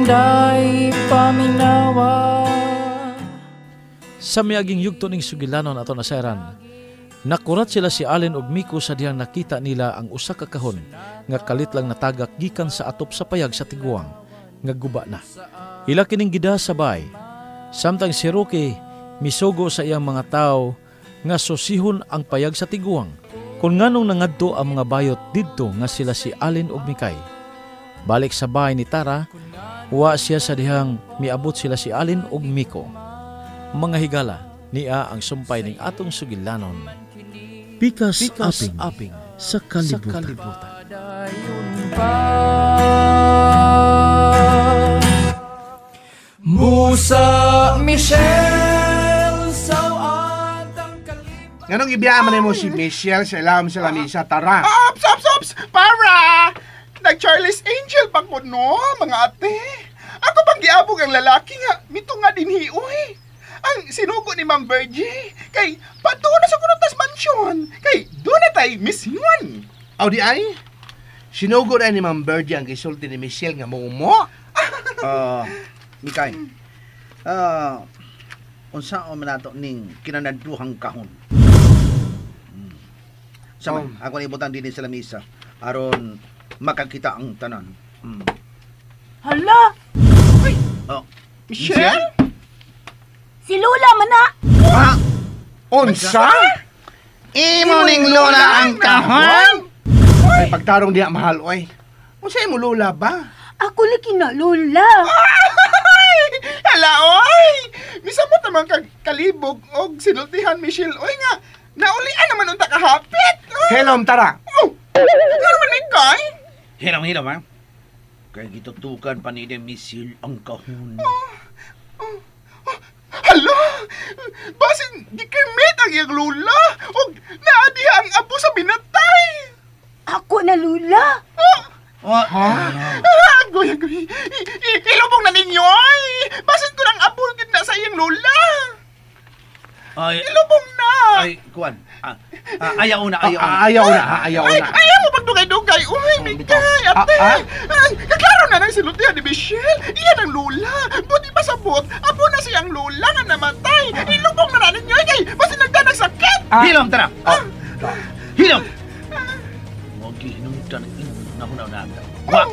Inday paminawa. Sa miaging yugto ning sugilanon ato nasayran, nakurat sila si Allen og Miko sa dihang nakita nila ang usa ka kahon nga kalit lang natagak gikan sa atop sa payag sa tiguang nga guba na. Ila kining gida sa bay. Samtang si Roque misugo sa iyang mga tawo nga susihon ang payag sa tiguang. Kung nganong nangadto ang mga bayot didto nga sila si Allen og Mikay. Balik sa bahay ni Tara, wa siya sa dihang miabot sila si Allen og Miko. Mga higala, niya ang sumpay ning atong sugilanon. Pikas, Pikas aping, aping sa kalibutan. Sa kalibutan. Musa Michelle sawad ang kalibutan. Nganong ibiya man mo si Michelle sa ilam sa lamisa, Tara? Ops, ops, ops! Para! Nag-Charlie's Angel pa ko, no, mga ate. Ako pang giabog ang lalaki nga, mito nga dinhi, uy. Ang sinugo ni Ma'am Virgie, kay patuo na sa Kunutas Mansion, kay doon na tayo Miss Yuan. Aw di ay? Sinugo na ni Ma'am Virgie ang gisulti ni Michelle nga muumo. Mikay, unsa man nato ning kinanadluhang kahon? Sama, ako na ibutang dinhi sa lamisa aron makakita ang tanan. Hala! Uy! Oh. Michelle? Si Lola man na! Ha? Unsa? Imo ning Lola ang kahon? Ay, pagtarong diha mahal, oy. Unsa imo Lola ba? Ako lagi na Lola. Ay! Hala, oy! Misamot naman kag kalibog og sinultihan Michelle, oy nga. Naulian naman unta kahapit. Hello, Tara. Oh! Ano man Mikay? Hilom, hilom, ha? Kay gitutukan pa ni Michelle ang kahon. Hala! Basin gikimit ang iyang lula! Og naa diha ang abo sa binatay! Ako na lula! Ha? Agoy, agoy! Ilubong na ninyo ay! Basin ko ng abo gid na sa iyang lula! Ay, ilubong na! Ay, kuan. Ayaw na, ayaw na. Ayaw na, ayaw na. Ay, ayaw mo pagdugay-dugay! Uy, Mikay, ate! Kaklaro na nang sinultihan ni Michelle! Iyan ang lula! Buti pa sabot, abo na siyang lula nga namatay! Ilubong na na ninyo, kay! Basin nagdanag sakit! Hilom, tara! Hilom! Huwag hihinungtan ang inyong nahunaw-nata. Wa!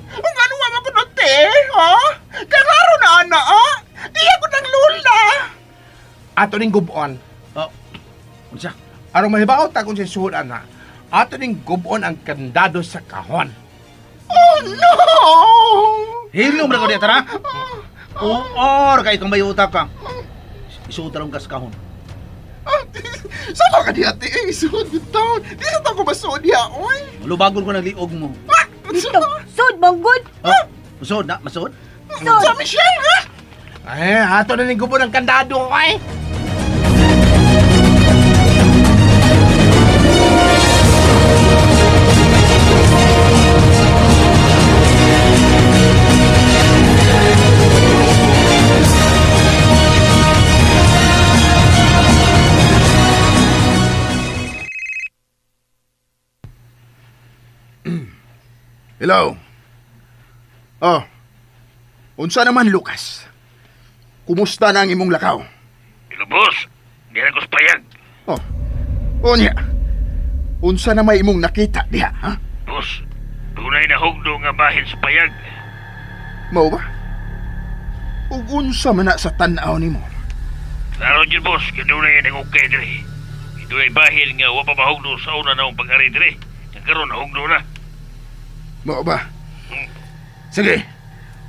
Ang ano nga makunod, te? Ha? Kaklaro na, ana, ha? Iyan ko ng lula! Ato ning gubon. Oh, unsa? Aron mahibaw ta kung sa suod ana. Ato ning gubon ang kandado sa kahon. Oh no! Hilom ra ko diya, tara. Or kay kang bayuta ka. Isuod ra ka sa kahon. Sama ka diya, te. Isuod bitaw. Di sa ta ko masuod diya, oy. Lubagon ko nagliog mo. Bitaw, suod manggod. Oh, masuod na, masuod. Suod. Sa Michelle, ha? Ay, ato na ning gubon ang kandado, oy. Hello. Oh. Unsa naman, Lucas? Kumusta na ang imong lakaw? Hello, boss. Di na ko sa payag. Oh. Unya. Unsa na may imong nakita diha, ha? Boss, dunay na hugdo nga bahin sa payag. Mao ba? Ug unsa man na sa tan-aw nimo? Klaro jud, boss, kay dunay nangukay diri. Dunay bahin nga wa pa mahugdo sa una naong pag-ari diri. Nga karon nahugdo na. Mao ba? Sige.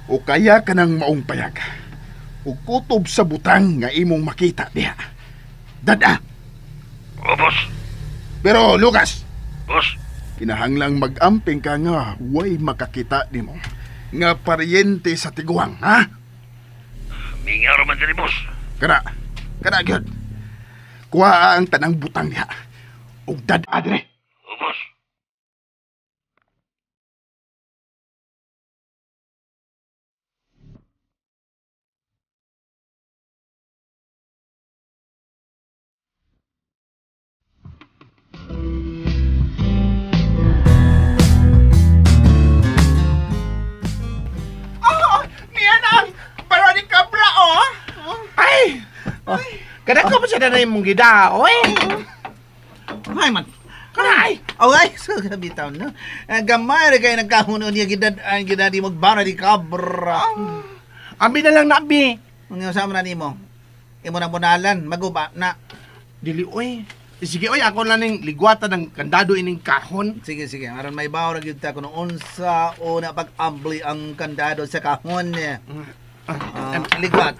O kaya ka ng maong payag. O kutob sa butang nga imong makita diha. Dada. O, boss. Pero, Lucas. Boss. Kinahanglang mag-amping ka nga way makakita nimo. Nga paryente sa tiguang, ha? Mingaw raman diri, boss. Kana. Kana, gyud. Kuha ang tanang butang diha. O dada dire. O, boss. Asa na na imong gida, oy? Ay man. Kanay! Okay, so bitaw no. Gamay ra kay nagkahuno niya gidad-an gidadi magbara di kabra. Abi na lang nabi. Unya sa man nimo. Imo na bunalan, maguba na. Dili oy. Sige oy, ako lang ning ligwatan ng kandado ining kahon. Sige, sige. Aron may bawo ra gyud ta kuno unsa o na pag-ambli ang kandado sa kahon. Ligwat.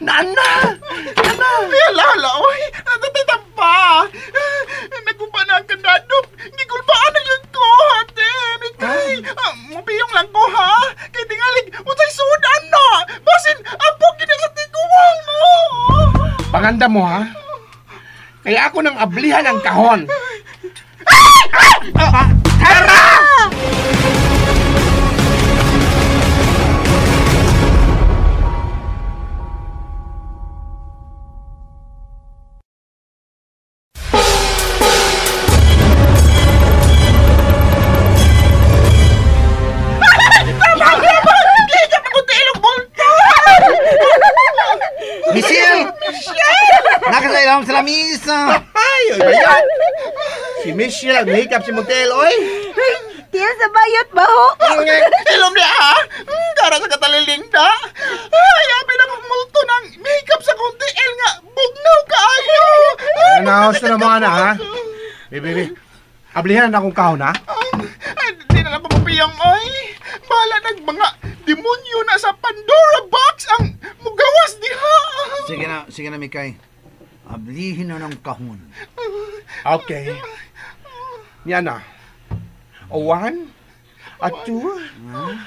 Nana! Nana! Hala, oy! Natatatamba! Naguba na ang kandado. Gigulbaan na yun ko, ate! Mikay! Mupiyong lang ko, ha? Kay tingalig, unsay sudan na! Basin, apok gina sa tiguang mo! Panganda mo, ha? Kaya ako nang ablihan ang kahon. Tara! Michelle! Nakasailang sa lamisa! Ay, oy, si Michelle, ang hikap si Motel, oy! Tiyan sa bayot ba ho? Ilom niya, ha? Gara sa kataliling na. Ay, abi na kong multo ng makeup sa konti. El nga, bugnaw kaayo! Naos na naman, ha? Baby, ablihan na akong kahon, ha? Ay, di na lang pumapiyang, oy! Bahala nag mga demonyo na sa Pandora box ang mugawas diha! Sige na, Mikay. Ablihin na ng kahon. Okay. Yan na. A 1, a 2,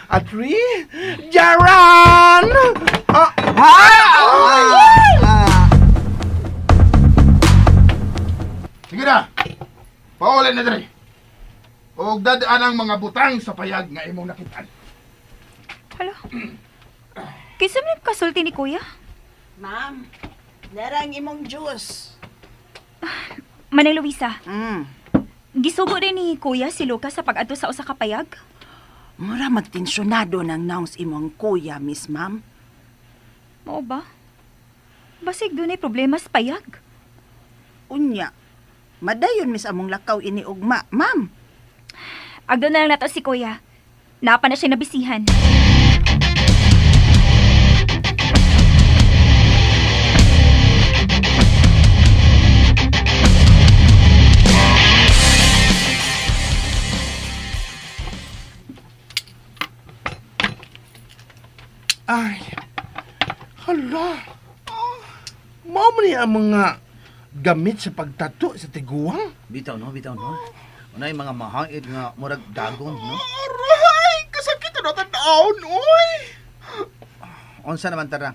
a 3, Jaran! Sige na! Paulin na dre. Og dadaan ang mga butang sa payag nga imong nakitaan. Hala. Kinsa man kasulti ni Kuya? Ma'am, narang imong juice. Manang Luisa. Gisugo rin ni Kuya si Lucas sa pag-adto sa usa ka payag. Mura magtensyonado ng naungs imong kuya, Miss Ma'am. Mao ba? Basig dunay problema sa payag. Unya, madayon miss among lakaw ini ugma, ma'am. Agdo na lang nato si Kuya. Napa na siya nabisihan. Ay, hala. Mao man ang mga gamit sa pagtato sa tiguang. Bitaw no. Unay mga mahangit nga murag dagon, no? Aray, kasakit na tan-awon, oy. Unsa naman tara?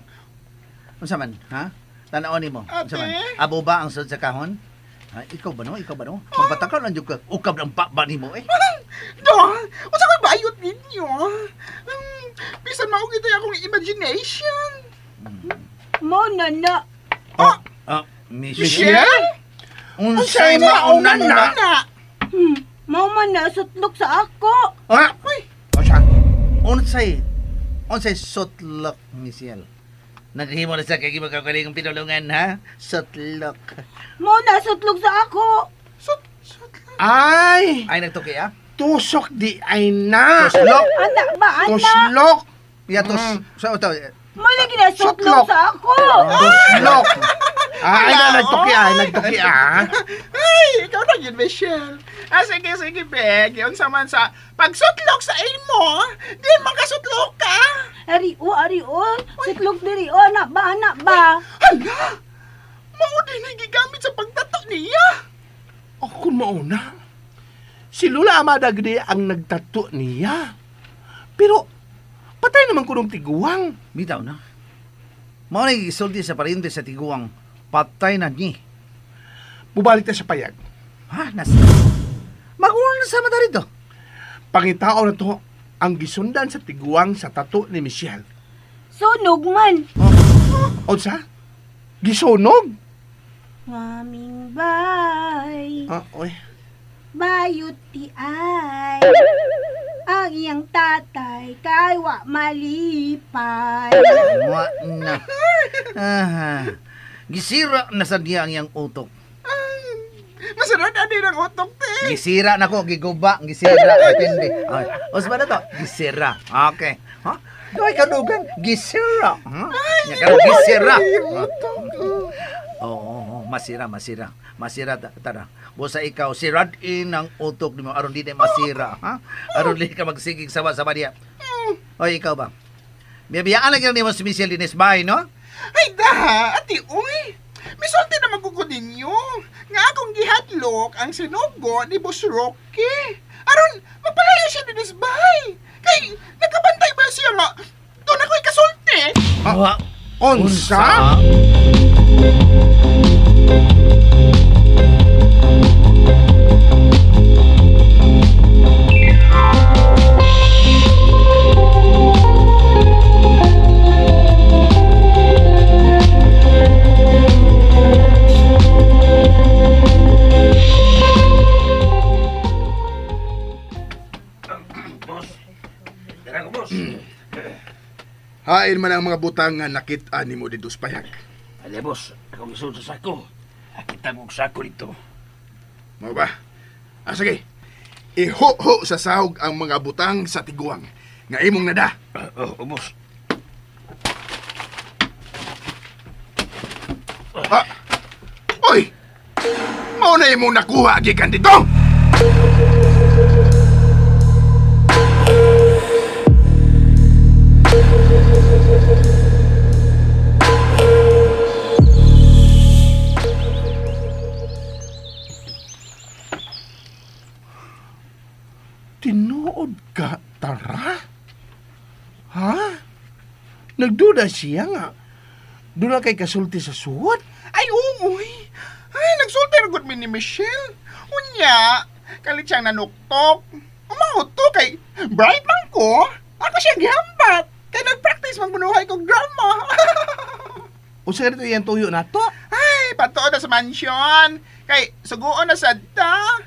Unsa man, ha? Tan-awon nimo. Unsa man? Ate? Abo ba ang sud sa kahon? Ha, ikaw ba no? Magbatakaw lang jud ka. Ukab ang baba nimo eh. Do, unsa ko'y bayot ninyo? Bisan mao gito akong imagination. Mo na na. Michelle? Unsay mauna na? Mao man na sutlok sa ako. Ah! Uy! Unsa? Unsay sutlok, Michelle? Naghimo na sa kay magkakaling pinulungan, ha? Sutlok. Mao na sutlok sa ako. Sutlok. Ay! Ay nagtuki, ha? Tusok di ay na. Tuslok. Anak ba, anak? Tuslok. Ya, tus. Sa ito. Mo lagi na sutlok sa ako. Tuslok. Ay, na, nagtuki, ah. Ay, ikaw na yun, Michelle. Ah, sige, Beg. Unsa man sa pagsutlok sa imo, di man kasutlok ka. Ari o. Sutlok diri o, anak ba, anak ba? Hala! Mao din ang gigamit sa pagtato niya. Ako mauna. Si Lola Amada gdi ang nagtato niya. Pero, patay naman ko ng tiguang. Bitaw na. Mao na isulti sa parente sa tiguang. Patay na ni. Bubalik ta sa payag. Ha? Nas... Mag-ulan sa mata rito. Pangitao na to ang gisundan sa tiguang sa tato ni Michelle. Sunog man. Unsa? Gisunog? Ngaming bay. Ah, oy. Bayot ti ay. ang iyang tatay kay wa malipay. Wa na. Gisira na sa niya ang iyang utok. Masarap na din ang utok, te. Gisira na ko, giguba, gisira, depende. Okay. Unsa ba na to? Gisira. Okay. Ha? Duhay kadugan, gisira. Ha? Nya karon gisira. Oo, masira. Masira tara. Busa ikaw sirad-in ang utok nimo aron di na masira, ha? Aron di ka magsigig sawa-sawa diya. Oy, ikaw ba? Biyabiyaan lang nimo si Michelle Dines bay, no? Ay daha, ati uy. Misulti na magugod ninyo nga akong gihadlok ang sinugo ni Boss Rocky. Aron mapalayo siya dinis bay. Kay nakabantay ba siya nga doon ako'y kasulti? Unsa? Hain man ang mga butang nga nakita nimo dito sa payag. Ale, boss, akong isulod sa sako. Kita mong sako dito. Mao ba? Ah, sige. Iho-ho sa sahog ang mga butang sa tiguang nga imong nada. Oh, boss. Ah. Oy! Mao na imong nakuha gikan dito! Tinuod ka, Tara? Ha? Nagduda siya nga. Doon na kay kasulti sa suwat? Ay, uuy. Ay, nagsulti na good mi ni Michelle. Unya, kalit siyang nanuktok. Umauto kay bright man ko. Ako siyang gihambat. Kay nag-practice man bunuhay kong drama. Unsa ganito iyang tuyo na to? Ay, patuo na sa mansion. Kay suguon na sad ta.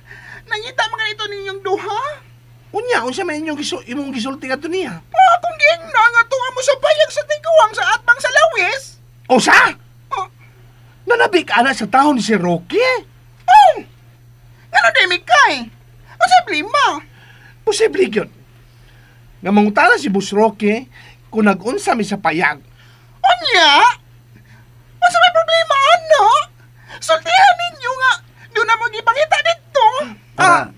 Nangita mga ito ninyong duha. Unya, unsa man inyong imong gisulti kadto niya? Oh, akong giingna nga tunga mo sa payag sa tiguang sa atbang sa lawis. Usa? Oh. Nanabik ana sa taon si Rocky? Oh! Ngano di mikay? Unsa problema? Posible gyud. Nga mangutana si Boss Rocky kung nag-unsa mi sa payag. Unya? Unsa may problema ano? Sultihan ninyo nga doon na mo gipangita dito.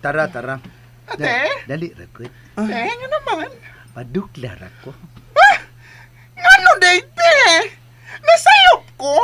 Tara, tara. Ate? Dali, Rakot. Ate, nga naman. Padukla, Rako. Ah! Ngano, date? Nasayop ko?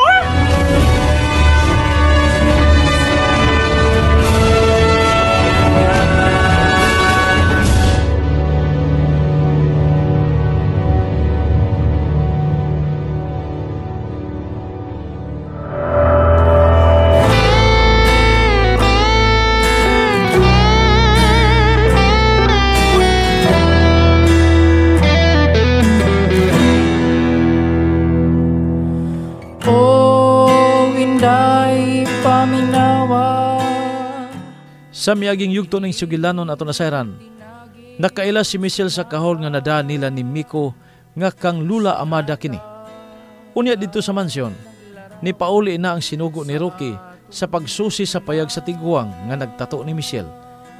Sa miaging yugto ng sugilanon ato nasayran, nakaila si Michelle sa kahol nga nada nila ni Miko nga kang Lula Amada kini. Unya dito sa mansyon, ni pauli na ang sinugo ni Rocky sa pagsusi sa payag sa tiguang nga nagtato ni Michelle.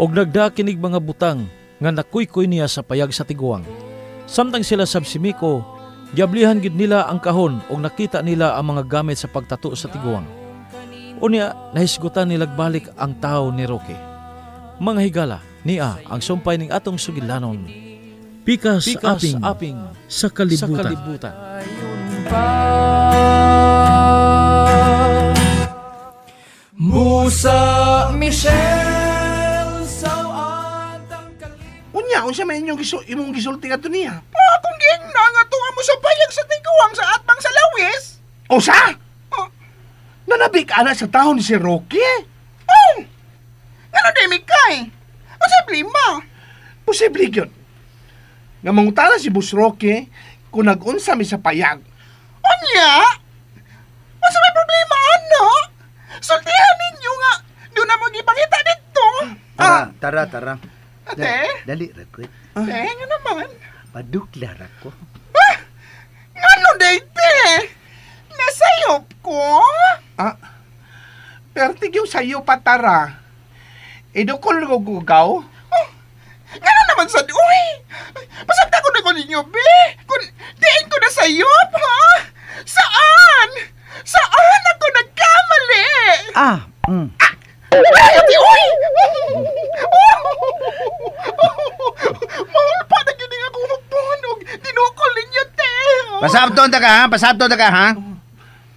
Og nagda kinig mga butang nga nakuykuy niya sa payag sa tiguang. Samtang sila sab si Miko, giablihan gid nila ang kahon og nakita nila ang mga gamit sa pagtato sa tiguang. Unya, nahisgutan nilagbalik ang tao ni Rocky. Mga higala, niya ang sumpay ning atong sugilanon. Pikas, pikas aping, sa kalibutan. Sa kalibutan. Musa Michelle sawat ang kalibutan. Unya, unsa man inyong imong gisulti kadto niya? Oh, akong giingna nga tunga mo sa payag sa tiguang sa atbang sa lawis. Usa? Oh. Nanabik ana sa taon si Rocky? Oh! Ngano di mikay? Unsa problema? Posible gyud. Nga mangutana si Boss Rocky kung nag-unsa mi sa payag. Unya? Unsa may problema ano? Sultihan ninyo nga doon na mo gipangita dito. Tara, tara, tara. Ate? Dali ra ko. Te, nga naman. Padukla ra ko. Ah! Ngano day, te? Nasayop ko? Ah, pertig yung sayo patara. Idukol ko gugaw. Oh, ngano naman sa uy! Pasabta ko na ko ninyo, be! Kung diin ko na sayop, ha? Saan? Saan ako nagkamali? Ah, mm. Ah! Ay, ate, uy! Mahulpa na gini ako hupon og dinukol ninyo, te. Pasabton ta ka, ha? Pasabton ta ka, ha?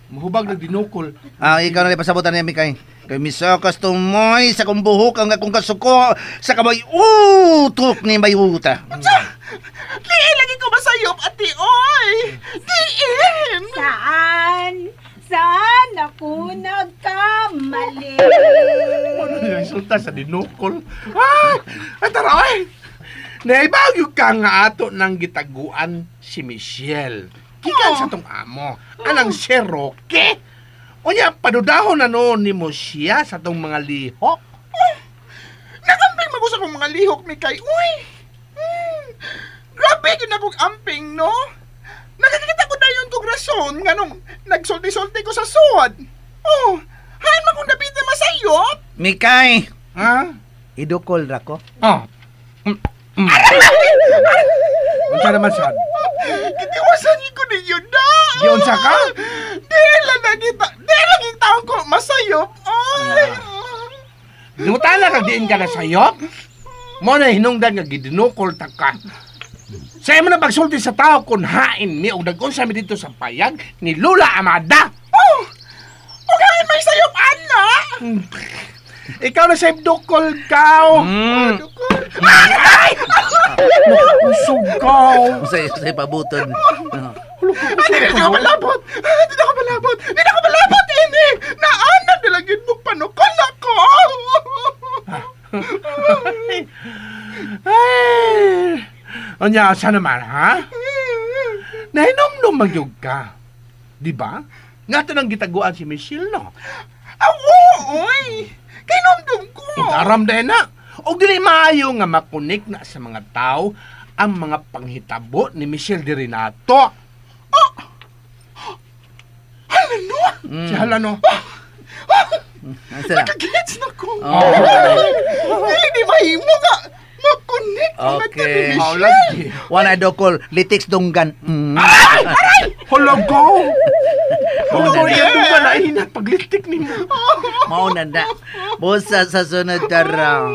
Mahubag na dinukol. Ah, ikaw na rin pasabutan niya, Mikay. Kay misokas tumoy sa kong buhok ang akong kasuko sa kamay utok ni Mayuta. Unsa? Diin lagi ko masayop, ate, oy! Diin! Saan? Saan ako nagkamali? Ano yung resulta sa dinukol? Ay! Ay, tara, ay! Naibagyo ka nga ato ng gitaguan si Michelle. Gikan sa tong amo. Anang si Roque. Unya, padudahon na noon ni mo siya sa tong mga lihok. Oh, nakamping mo sa akong mga lihok, Mikay. Uy! Grabe yun akong amping, no? Nakakita ko na yun kong rason nga nung nagsulti-sulti ko sa suod. Oh, hain mo kong dapit na masayop. Mikay! Ha? Idukol ra ko. Oh. Unsa naman sad? Gitiwasan ko ninyo na. Giunsa ka? Di lang nakita. Di lang yung taon ko masayop. Ay. Dutala kag diin ka na sayop? Mo na hinungdan nga gidinukol ta ka. Sa imo na pagsulti sa tao kung hain mi og nag-unsa mi dito sa payag ni Lula Amada. Oh! Og hain may sayop ana. Ikaw na sa dukol kao. Dukol. Ay! Usog kao. Usay pabuton. Ay, di na ako malabot. Di na ako malabot. Di na ako malabot, ini. Naana nilagin mong panukol ako. Ay! Unya, sa naman, ha? Nahinomdom magyug ka. Di ba? Nga ito nang gitaguan si Michelle, no? Awo, oy! Kinomdom ko! Aram din na. O dili maayo nga makunik na sa mga tao ang mga panghitabo ni Michelle de Renato. Oh! Hala no? Si hala no? Nakagets na ko. Dili di mahimo nga makunik ang Okay. ni Michelle. Wala dokol, litiks dunggan. Aray! Aray! Hala ko! Hala ko, iya dunggan na inat paglitik nimo. Mauna na. Busa sa sunod tara.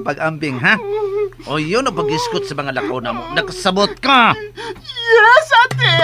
Pag-ambing, ha? O yun ang pag-iskot sa mga lakaw na mo. Nakasabot ka! Yes, ate!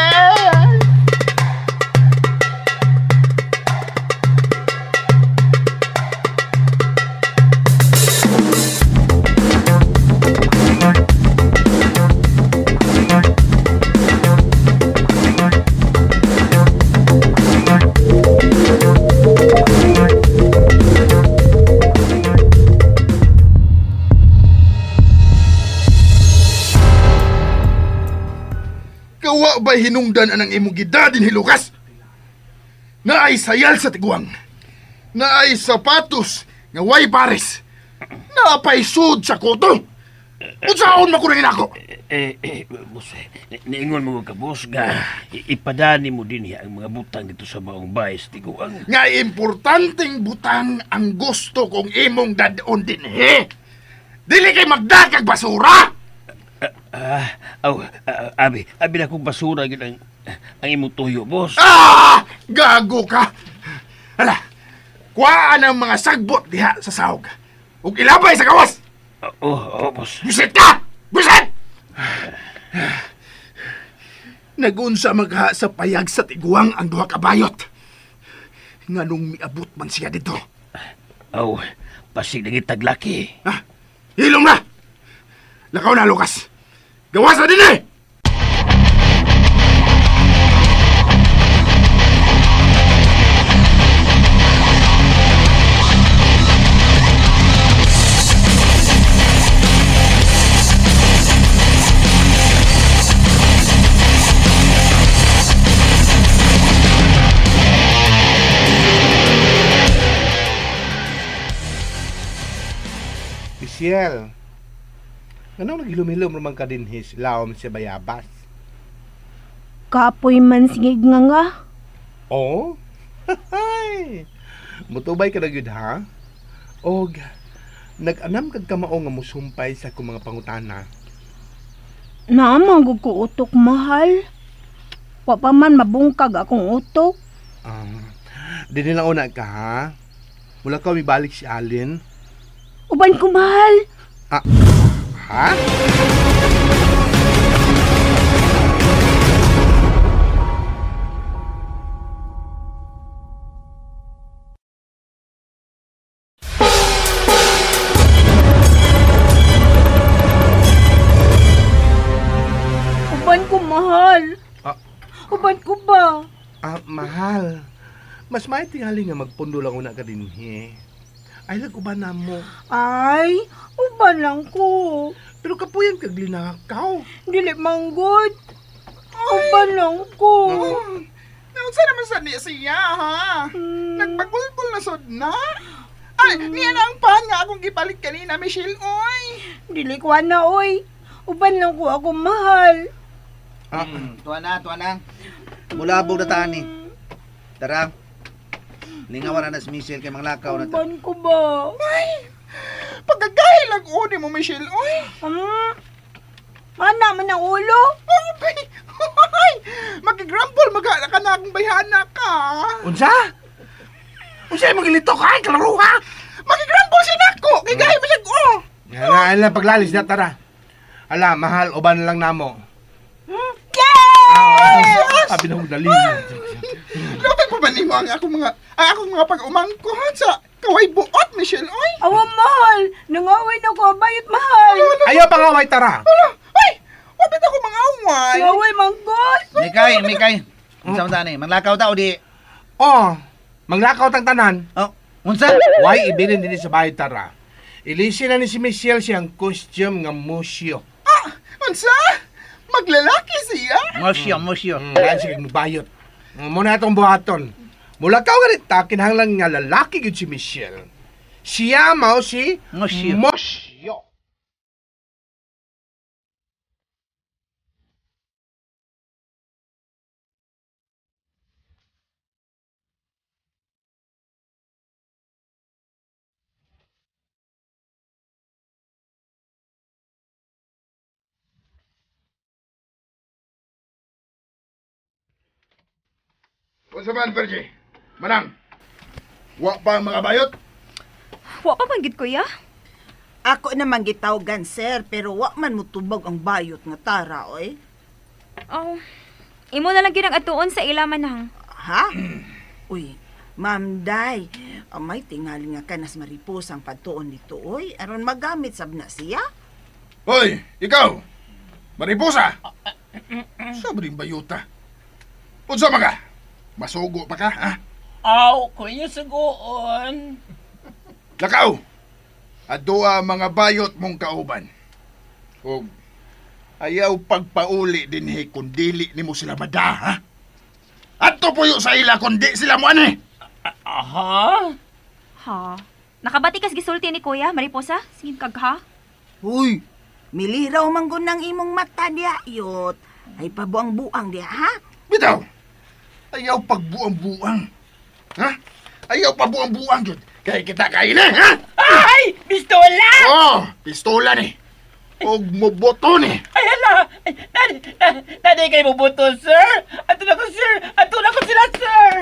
Kawa ba'y hinungdan anang imong gidadin hi Lucas? Naay sayal sa tiguang. Naay sapatos nga way pares. Naapay sud sa kuto. Unsaon man kuno nako? Boss, niingon mo ka, boss, nga ipadani mo din ang mga butang dito sa maong bahay sa tiguang. Nga importanteng butang ang gusto kong imong dadon dinhi. Dili kay magdakag basura! Abi na kong basura gid ang imong tuyo, boss. Ah! Gago ka! Hala, kuhaan ang mga sagbot diha sa sahog. Ug ilabay sa gawas! Oo, boss. Busit ka! Busit! Nagunsa magha sa payag sa tiguang ang duha ka bayot. Nganong miabot man siya dito. Aw, pasig na gitaglaki. Ah, hilom na! Lakaw na, Lucas! Gawas na din eh! Michelle, Nganong naghilom-hilom raman ka dinhi lawom si bayabas? Kapoy man singig nga nga. Oh? Hay. Mutubay ka na gyud ha? Og nag-anam kag kamao nga musumpay sa akong mga pangutana. Naamang gud ko utok mahal. Wa pa man mabungkag akong utok. Dinhi lang una ka ha. Mula ka mibalik si Alin. Uban ko mahal. Ah, ha? Uban ko mahal. Ah. Uban ko ba? Ah, mahal. Mas may tingali nga magpundo lang una ka dinhi. Ay, lag-uban na mo. Ay, uban lang ko. Pero kapuyan kag linakaw. Dili manggod. Uban lang ko. Naunsa naman sa niya siya, ha? Nagpagulgul na sod na. Ay, niya na ang pan nga akong gipalit kanina, Michelle, oy. Dili ko na, oy. Uban lang ko ako mahal. Tuwa na, tuwa na. Mulabog na tani. Tara. Lingawan na si Michelle kay manglakaw na ta. Uban ko ba? Ay, pagkagahi lang uni mo, Michelle, oy. Ana man ang ulo. Ay, ay, magigrumble, maghala ka na akong bayhana ka. Unsa? Unsa yung magilito ka? Ay, kalaro ha? Magigrumble siya nako. Kay gahi mo siya, oh. Nga na, paglalis na, tara. Ala, mahal, uban lang namo. Yes! Sabi na kong dali. Lupit pa ba nimo ang akong mga pag-umangkon sa kaway buot, Michelle, oy? Awa, mahal. Nangaway na ko, bayot, mahal. Ayaw pangaway, tara. Ala, ay, wapit ako mangaway. Nangaway, manggod. Mikay, Mikay. Unsa man tani? Manglakaw ta o di? Oh, manglakaw tang tanan. Oh, unsa? Why ibilin din sa bahay, tara. Ilisin na ni si Michelle siyang costume nga musyo. Ah, unsa? Maglalaki siya? Musyo, musyo. Dahil siya kag bayot. Muna itong buhaton. Mula ka ganit ta, kinahanglan nga lalaki gyud si Michelle. Siya mao si Musyo. Musyo. Unsa man, Virgie? Manang, wa pa ang mga bayot? Wa pa man gid kuya. Ako naman gitawgan, sir, pero wa man mutubag ang bayot nga tara, oy. Oh. Imo na lang gyud ang atuon sa ila manang. Ha? Uy, Ma'am Day, may tingali nga kanas maripos ang pagtuon nito, oy. Aron magamit sab na siya. Hoy, ikaw! Mariposa! Sabi rin bayota. Unsa man ka? Masugo pa ka, ha? Aw, kuya sugoon. Lakaw! Adoa mga bayot mong kauban. Og ayaw pagpauli dinhi kung dili nimo sila mada, ha? Adto puyo sa ila kung di sila mo ani. Aha? Ha. Nakabati kas gisulti ni kuya, Mariposa? Sige kag ha. Uy, miliraw man gud ng imong mata diya, yot. Ay pabuang-buang diya, ha? Bitaw! Ayaw pagbuang-buang. Ha? Ayaw pabuang-buang jud. Kay kita kain eh, ha? Ay! Pistola! Oh, pistola ni. Og moboto ni. Ay, hala! Nani kayo moboto, sir? Ato na ko, sir! Ato na ko sila, sir!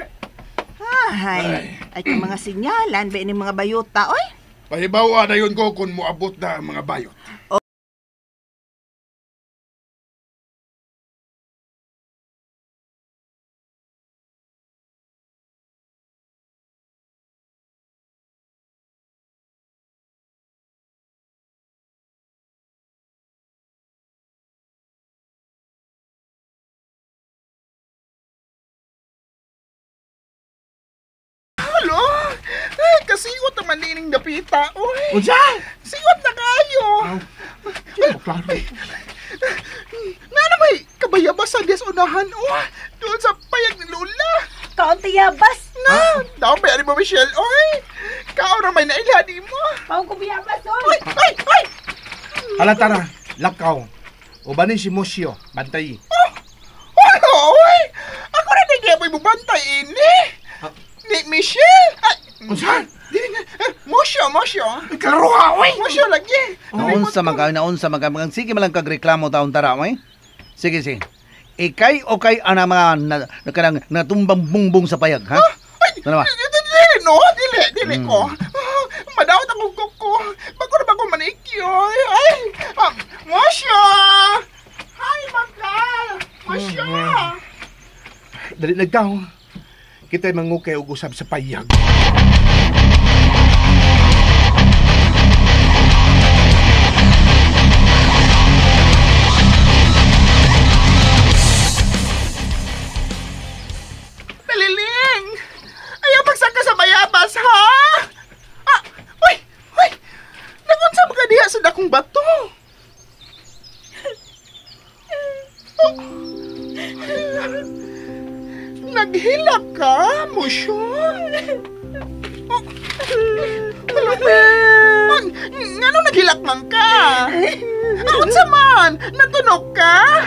Ay, ay kung mga sinyalan ba ini mga bayota, oy? Pahibawa na yun ko kung moabot na ang mga bayot. Alo! Ay, kasiot naman nining dapita, oy. Unsa? Siot na kayo. Klaro. Na na may kabayabasan diya sa unahan, oh. Doon sa payag ni Lola. Kaunti yabas. Na, daw may ari mo, Michelle, oy. Kao ra may nailha di mo. Kaon ko biyabas, oy. Ay, ay, ay! Hala, tara. Lakaw. Ubanin si Musyo, bantay. Oh, wala, oy! Ako na di kaya mo'y bubantay ini. Ni Michelle! Ay, unsa? Musyo, Musyo. Karuha, oy! Musyo lagi. Naunsa man ka, naunsa man ka. Sige man lang kagreklamo taon tara, oy. Sige, sige. Ikay o kay ana mga kanang natumbang bungbong sa payag, ha? Ay, ano ba? Dili, no? Dili, dili ko. Madawat akong kuko. Bago na ba ko manikyo? Ay, Musyo! Hi, Makal! Musyo! Dali nagtaw. Kita'y mangukay og usab sa payag. Paliling! Ayaw pagsaka sa bayabas, ha? Ah, uy! Uy! Nagunsa mo ka diha sa dakong bato? Oh. Naghilak ka, Musyo? Oh. Ano, ngano naghilak man ka? Unsa man? Natunog ka?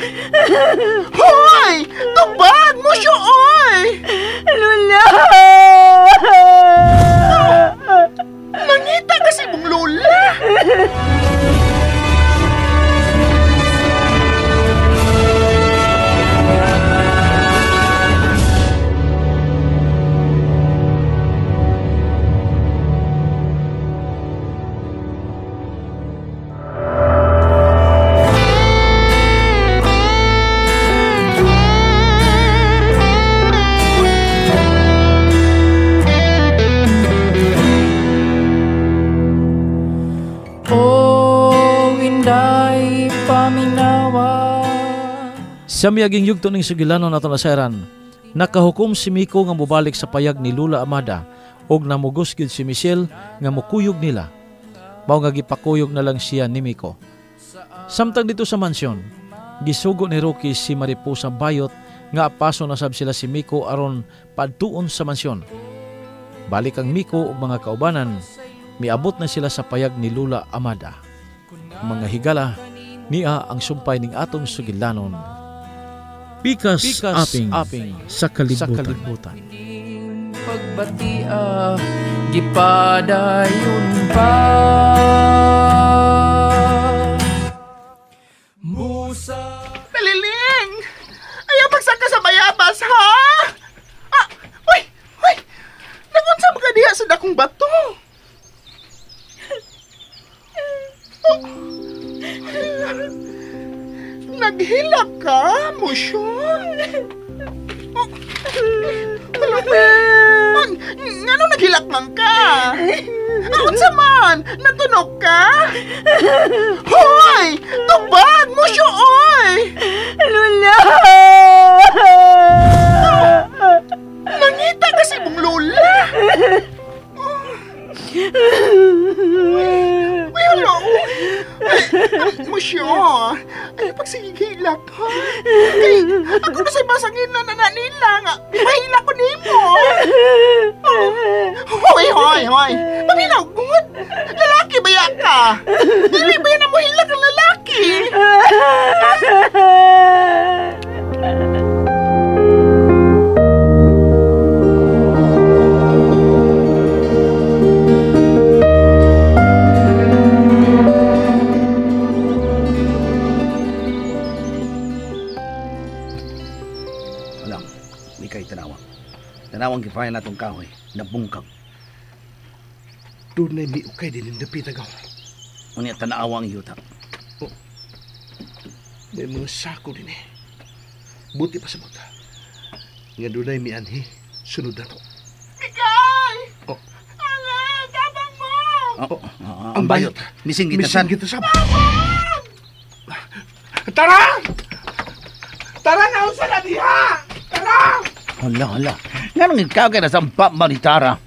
Hoy! Tubag! Musyo, oy! Lola! Nangita kasi mong lola! Sa miyaging yugto ning sugilanon ato nasayran, nakahukom si Miko nga mobalik sa payag ni Lula Amada og namugos gyud si Michelle nga mokuyog nila. Mao nga gipakuyog na lang siya ni Miko. Samtang dito sa mansyon, gisugo ni Rocky si Mariposa Bayot nga apaso na sab sila si Miko aron padtuon sa mansyon. Balik ang Miko ug mga kaubanan, miabot na sila sa payag ni Lula Amada. Mga higala, niya ang sumpay ning atong sugilanon. Pikas, aping sa kalibutan. Pagbatia, gipadayon pa. Musa. Paliling! Ayaw pagsaka sa bayabas, ha? Ah, uy! Uy! Nagunsa mo ka diha sa dakong bato? Oh. Naghilak ka, Musyo? Oh. Ngano naghilak man ka? Unsa man? Natunog ka? Hoy! Tubag! Musyo, oy! Lola! Nangita kasi mong lola! Uy, hello! Musyo, ay pagsigihilak, ha? Kay, ako na sa'y basangin na nila nga. Mahila ko nimo. Hoy, hoy, hoy. Paminaw, good. Lalaki ba ya ka? Dili ba yan ang muhilak ang lalaki? Tanawang gifaya na itong kahoy, nabungkag. Doon na may ukay din yung dapit agaw. Unya, tanawa ang yuta. Oh, may mga sako din eh. Buti pa sa buta. Nga doon na may anhi, sunod na to. Mikay! Oh. Ala, tabang mo! Oh, ang bayot. Mising gitasan. Mising gitasan. Tara! Tara na, unsa na diha! Tara! Hala, hala. Nganong ikaw kay nasampa man ni Tara?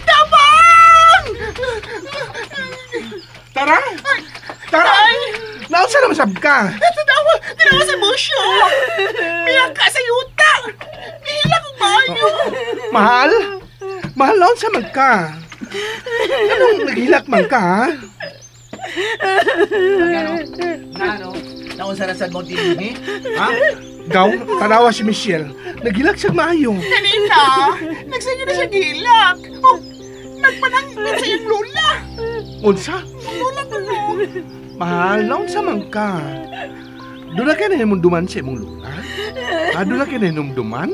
Tabang! Tara! Tara! Naunsa naman sab ka? Tinawa, tinawa sa Musyo! Miyang ka sa yuta! Mihila kong maayo! Mahal? Mahal, naunsa man ka? Anong naghilak man ka, ha? Ngano? Naunsa na sad mo dinhi? Ha? Gaw, tanawa si Michelle. Naghilak siya maayo. Kanina, nagsige na siya gilak. Oh, nagpanangkit sa iyang lula. Unsa? Lula to no. Mahal, naunsa man ka? Doon na kayo nahinumduman sa imong lula? Ha, doon na kayo nahinumduman?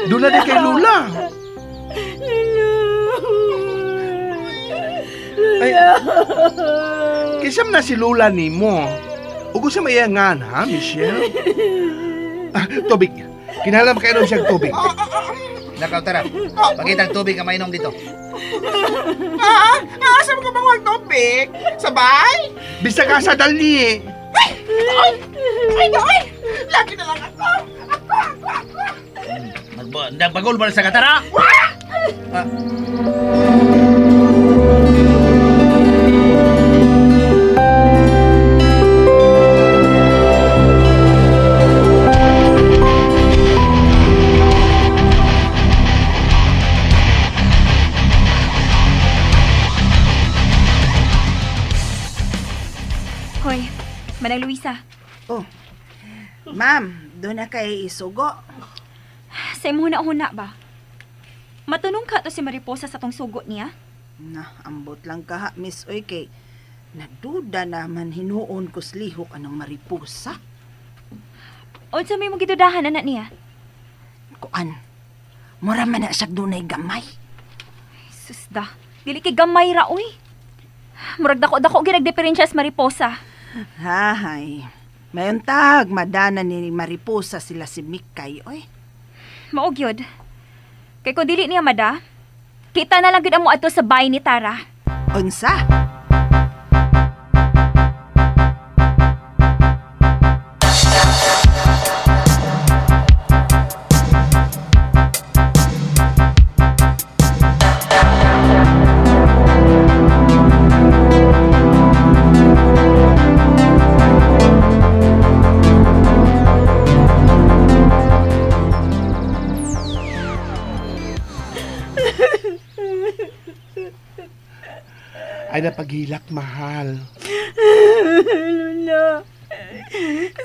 Doon na din kay lula. Ay, kinsa man na si lula nimo? Ugo sa mayangan, ha, Michelle? Ah, tubig. Kinahanglan makainom siya tubig. Nakaw, tara. Pakita ang tubig ka mainom dito. Ah, asa mo ka bang huwag tubig? Sabay? Bisag asa dali. Ay! Ay, ay! Lagi na lang ako! Ako! Ako! Ako! Nagbagol ba sa katara? Ah. Hoy, Manang Luisa. Oh, ma'am, doon na kay isugo. Sa imong huna-huna ba? Matunong ka to si Mariposa sa tong sugo niya? Na, ambot lang ka ha, Miss Oy, kay naduda naman hinuon ko slihok anang Mariposa. Unsa may mong gidudahan anak niya? Kuan, mura man na siya dunay gamay. Sus da, dili kay gamay ra oy. Murag dako-dako ginagdiferensya sa Mariposa. Hahay, mayuntag madana ni Mariposa sila si Mikay, oy. Mao gyud. Kay kung dili niya mada, kita na lang gyud amo adto sa bahay ni Tara. Unsa? Ay napaghilak, mahal. Lula.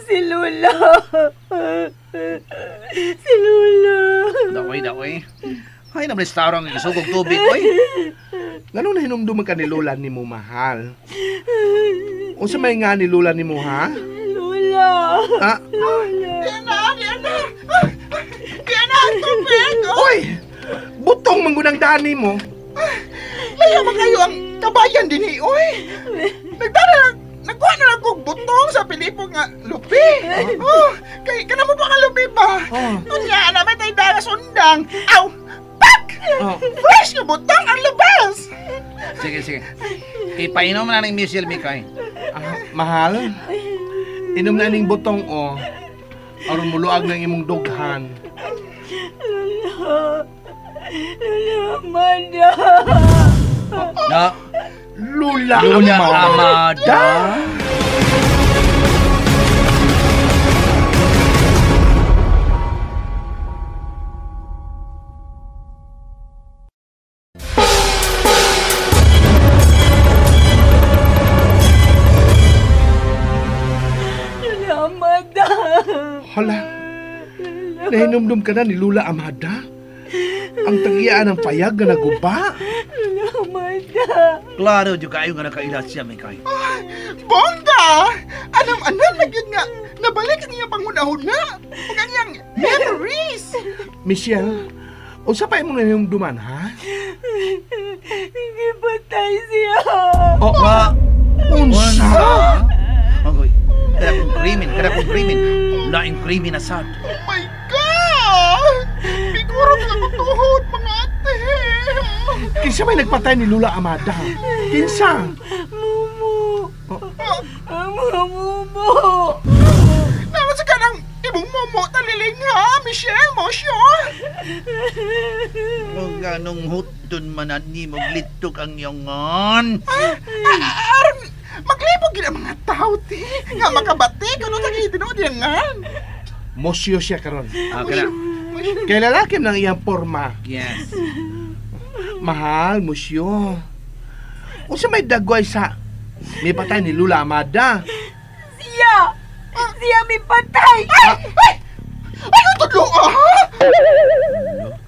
Si Lula. Si Lula. Daoy, daoy. Ay, naman istarong ang isugog tubig, oy. Ngano na hinumduman ka ni Lola ni mo, mahal? Unsa may nga ni Lola ni mo, ha? Lola. Ah? Lola. Diana, Diana. Diana, ang tubig. Oy! Butong manggunang dani mo. Layo man kayo ang kabayan din eh, oy. Nagkuha na lang kong butong sa Pilipo nga lupi. Oh, kay kanamo pa nga lupi ba? Unya na may tay dara sundang. Aw, pak! Oh. Fresh nga butong ang labas. Sige, sige. Ipainom na ng Michelle Mikay. Ah, mahal, inom na ning butong, oh. Aron muluag ng imong dughan. Lola. Lola Amanda. Na. Lula, Lula Amada. Lula Amada. Hala, nahinumdum ka na ni Lula Amada? Ang tagiyaan ng payag nga naguba? Lula Amada. Klaro, di kayo nga nakaila siya, Mikay. Bongga! Anam-anam na gyud nga nabalik ang iyang panghuna-huna ug ang iyang memories. Michelle, unsa pa imong nahinumduman, ha? Gipatay siya. Oh, Wa. Unsa? Agoy, kada kong krimen, kada kong krimen. Laing krimen na sad. Oh my God! Biguro nga kutuhod, mga ate. Kinsa may nagpatay ni Lula Amada? Kinsa? Mumu. Ang mga mumu. Naman sa kanang ibong momo taliling ha, Michelle, Mosyo. O ganong hutdon man ni mo glitok ang yongon. Aron, maglibog gid ang mga tao, ti. Nga makabati, kuno sa gitinuod yan nga. Mosyo siya karon. Ah, kana. Kay lalaki ng iyang porma. Yes. Mahal, musyo. Unsa may dagway sa may patay ni Lula Amada? Siya! Siya may patay! Ay! Ay! Ay, tudlo!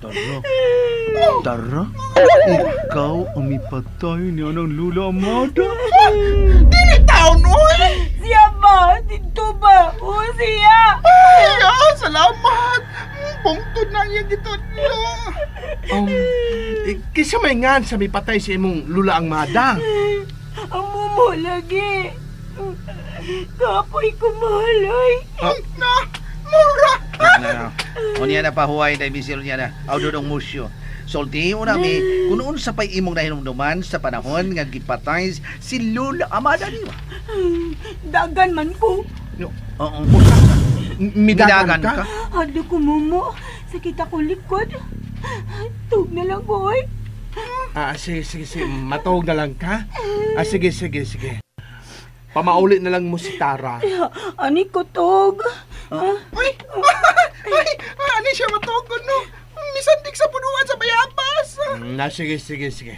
Tara. Tara. Ikaw ang may patay ni anang Lula Amada. Dili taon, oy! Siya ba? Dito ba? O siya! Ay, salamat! Bungtod na niya gitudlo. Kisa may ngan sa may patay sa imong Lula Amada. Ang mumo lagi. Kapoy ko mahal, oy. Na, mura! Na. Unya na pahuway na misil niya na. Aw dudong musyo. Sulti mo na mi kung unsa pay imong nahinumduman sa panahon nga gipatay si Lula Amada nimo. Dagan man ko. Oo. Midagan ka? Hadlo ko mumo. Sakit ako likod. Tug na lang ko, oy. Sige. Matog na lang ka? Sige. Pamauli na lang mo si Tara. Ani ko tog. Uy! Ay, ani siya matog no? Misandik sa punuan sa bayabas. Sige.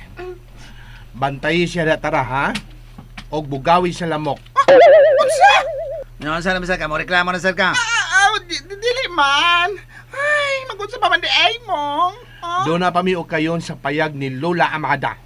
Bantayi siya na Tara, ha? Og bugawi sa lamok. Unsa? No, unsa na ka? Mo reklamo na sir ka? Dili man. Ay, magunsa pa man di ay mong. Doon na pami og kayon sa payag ni Lola Amada.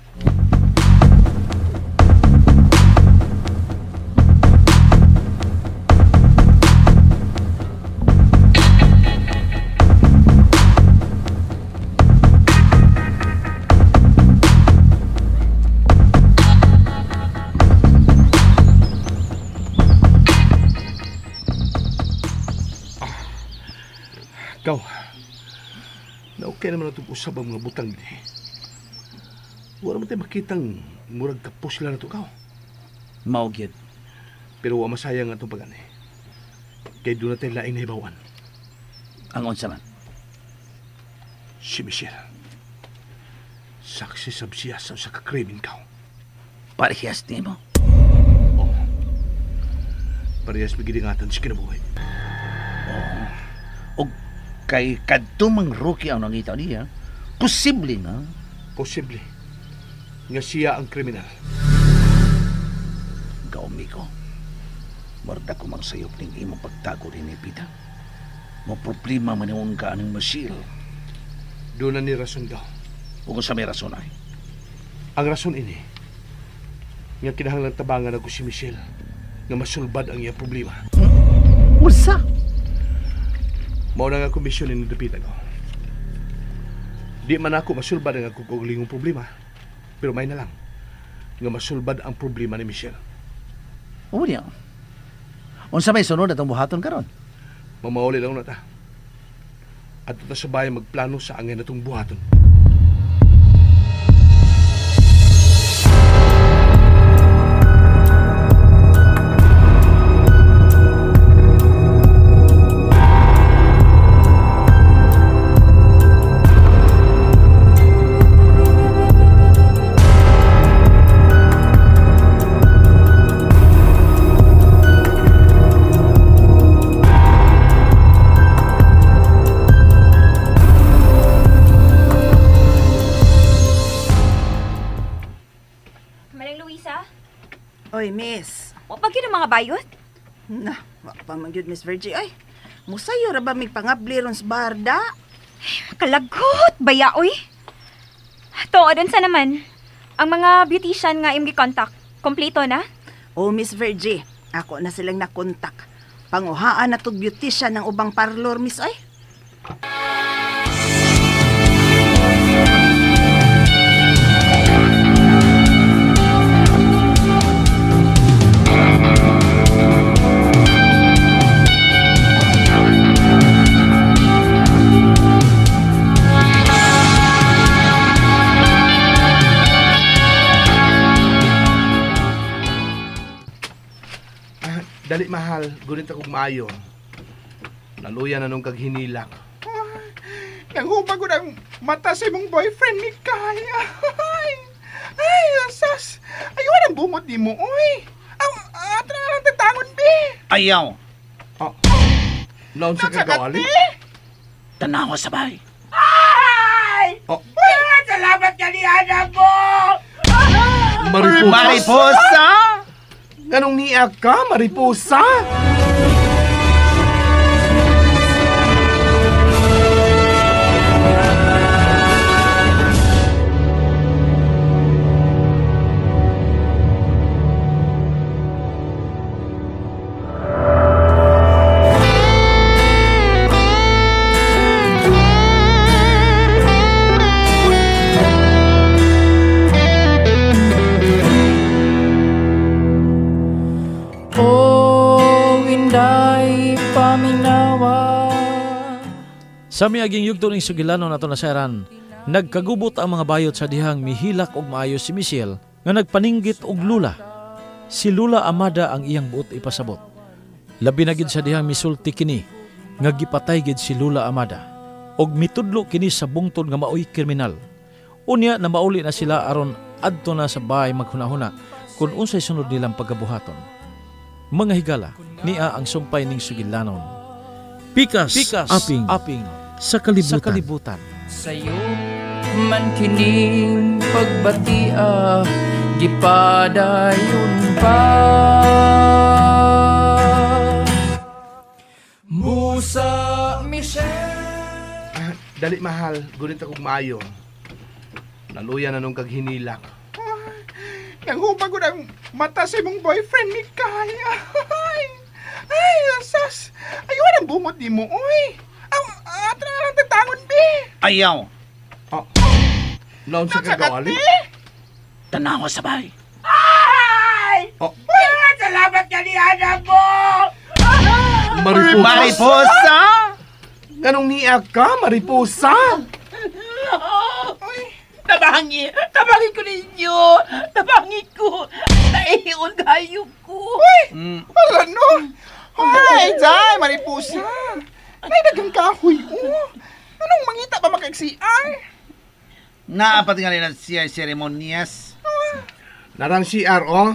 Ikaw, na okay naman itong usab ang mga butang din. Wala mo tayo makitang murag kapos sila na ito, ikaw. Mao gyud. Pero wa masayang atong pag-ani. Kaya doon natin laing nahibawan. Ang unsa man? Si Michelle. Saksi sab siya sa usa ka krimen, ikaw. Parehas nimo? Oo. Parehas migidingatan sa kinabuhi. Oo. Og kay kadto mang Rocky ang nangita niya, posible nga. Posible nga siya ang kriminal. Gaumi ko. Warda ko magsayop ning imong pagtago rin ni Pita. Mo problema man yung ka aning Michelle. Doon na ni rason daw. Ug sa may rason ay? Ang rason ini, nga kinahanglan tabangan ako si Michelle nga masulbad ang iyang problema. Unsa? Mao na nga komisyon ni Dupita ko. Di man ako masulbad ang akong kaugalingong problema. Pero may na lang nga masulbad ang problema ni Michelle. Oo niya. Unsa may sunod atong buhaton karon? Mamauli lang na ta. At ta sa bahay magplano sa angay natong buhaton. Oy, miss. Wa pa gyud ang mga bayot? Na, wa pa man gyud, Miss Virgie. Ay, musayo ra ba mig pangabli ron sa barda? Kalagot, baya, oy. Tuod, unsa naman? Ang mga beautician nga imong gi-contact, kompleto na? Oh, Miss Virgie, ako na silang nakontak. Panguhaan na tog beautician ng ubang parlor, miss, ay. Dali mahal, gunit akong maayo. Naluya na nung kaghinilak. Nanghubag ko ng mata sa imong boyfriend, Mikay. Ay, ay, asas. Ayaw ang bungot ni mo, oy. Ato na lang tatangon, be. Ayaw. Oh. Naon sa kagawali? Tanawa sa bahay. Ay! Oh. Ay, salamat kaniana mo! Mariposa! Mariposa! Ganong niya ka, Mariposa? Sa miaging yugto ning sugilanon ato nasayran, nagkagubot ang mga bayot sa dihang mihilak og maayo si Michelle nga nagpaninggit og lula. Si Lula Amada ang iyang buot ipasabot. Labi na gid sa dihang misulti kini nga gipatay gid si Lula Amada og mitudlo kini sa bungtod nga maoy kriminal. Unya na mauli na sila aron adto na sa bahay maghunahuna kung unsay sunod nilang pagabuhaton. Mga higala, niya ang sumpay ning sugilanon. Pikas, pikas, aping, aping sa kalibutan. Sa kalibutan. Sayo man kining pagbatia, gipadayon pa. Musa Michelle. Dali mahal, gunit akong maayo. Naluya na nung kaghinilak. Nanghubag ko ng mata sa imong boyfriend, Mikay. Ay, ay, asas. Ayaw ang bungot ni mo, oy. Ato na lang tatangon, be. Ayaw. Oh. Naon sa kagawali? Tanawa sa bahay. Ay! Oh. Uy, salamat ka ni Ana mo! Mariposa! Mariposa! Ganong niya ka, Mariposa? Uy, tabangi! Tabangi ko ninyo! Tabangi ko! Naihion kayo ko! Uy! Wala no! Ay, day, Mariposa! Ay, dagang kahoy, oh! Anong mangita pa makag-CR? Naapat nga nila siya seremonyas. Narang CR, oh.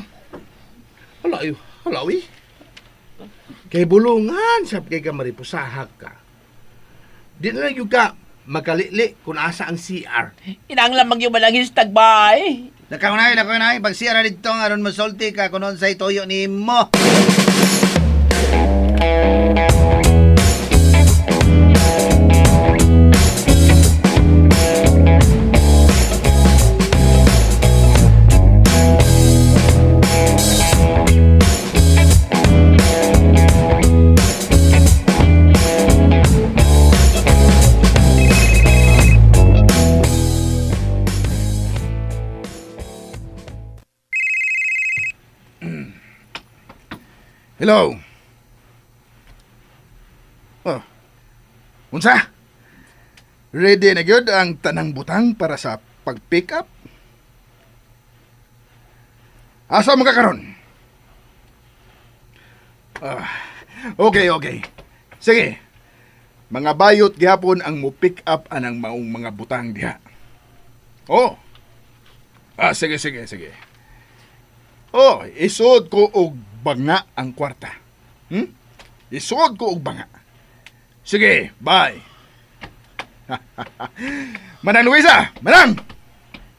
Hala, hala, uy. Kay bulungan, sab kay ka mariposahag ka. Di na lang yung ka makalili kung asa ang CR. Inang lamang yung malangis tagbay. Nakaunay, nakaunay. Pag CR na dito, aron masulti ka kung noon sa'y toyo ni mo. Hello. Oh. Unsa? Ready na gyud ang tanang butang para sa pag-pick up? Asa mo ka karon? Okay, okay. Sige. Mga bayot gihapon ang mo pick up anang maong mga butang diha. Oh. Ah, sige, sige, sige. Oh, isuod ko og banga ang kwarta. Isuod ko og banga. Sige, bye. Manang Luisa, manang!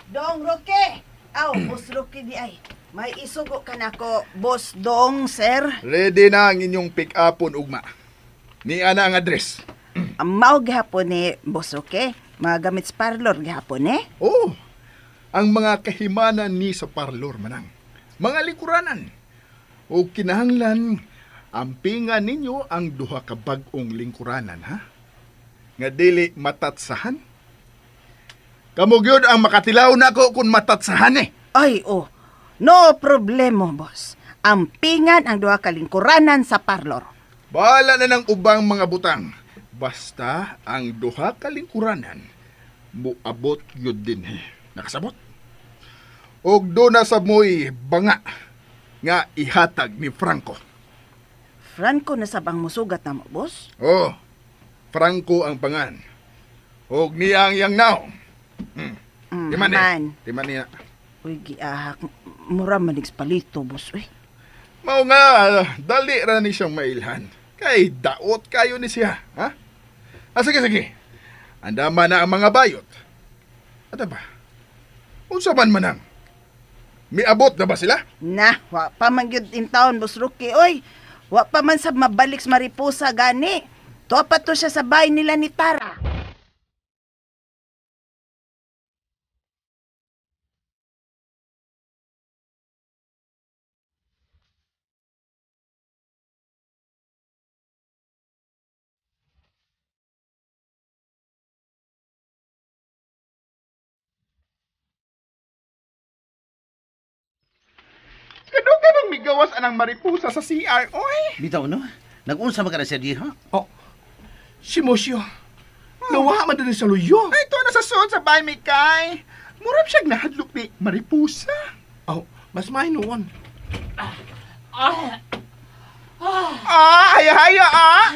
Dong Roque! Aw, Boss Roque di ay. May isugo ka na ko, Boss Dong, sir. Ready na ang inyong pick-upon ugma. Niya na ang address. Mao gihapon ni Boss Roque. Mga gamit sa parlor gihapon eh. Oo. Ang mga kahimanan ni sa parlor, manang. Mga likuranan. O kinahanglan, ampingan ninyo ang duha ka bag-ong lingkuranan, ha? Nga dili matatsahan. Kamo gyud ang makatilaw nako kung matatsahan eh. Ay, oh. No problema, boss. Ampingan ang duha ka lingkuranan sa parlor. Bahala na ng ubang mga butang. Basta ang duha ka lingkuranan, muabot gyud din eh. Nakasabot? Og do na sa mo'y banga nga ihatag ni Franco. Franco na sabang musugat na mo, boss? Oh, Franco ang pangan. Og niya ang iyang naong. Timan eh. Timan niya. Uy, giahak. Mura manig palito, boss. Uy. Mao nga, dali ra ni siyang mailhan. Kay daot kayo ni siya. Ha? Ah, sige, sige. Andama na ang mga bayot. At ba? Unsa man manang? Miabot na ba sila? Na, wa pa man gyud in town, Boss Rocky. Oy, wa pa man sa mabalik sa Mariposa gani. Tuwa pa to siya sa bahay nila ni Tara. Kadugay bang migawas anang Mariposa sa CR, oy? Bitaw, no? Nag-unsa man ka na siya diha? Oh, si Mosyo. Nawa man din sa luyo. Ay, ito na sa suod sa bahay, Mikay. Murap siyang nahadlok ni Mariposa. Oh, mas may noon. Haya-haya, ah.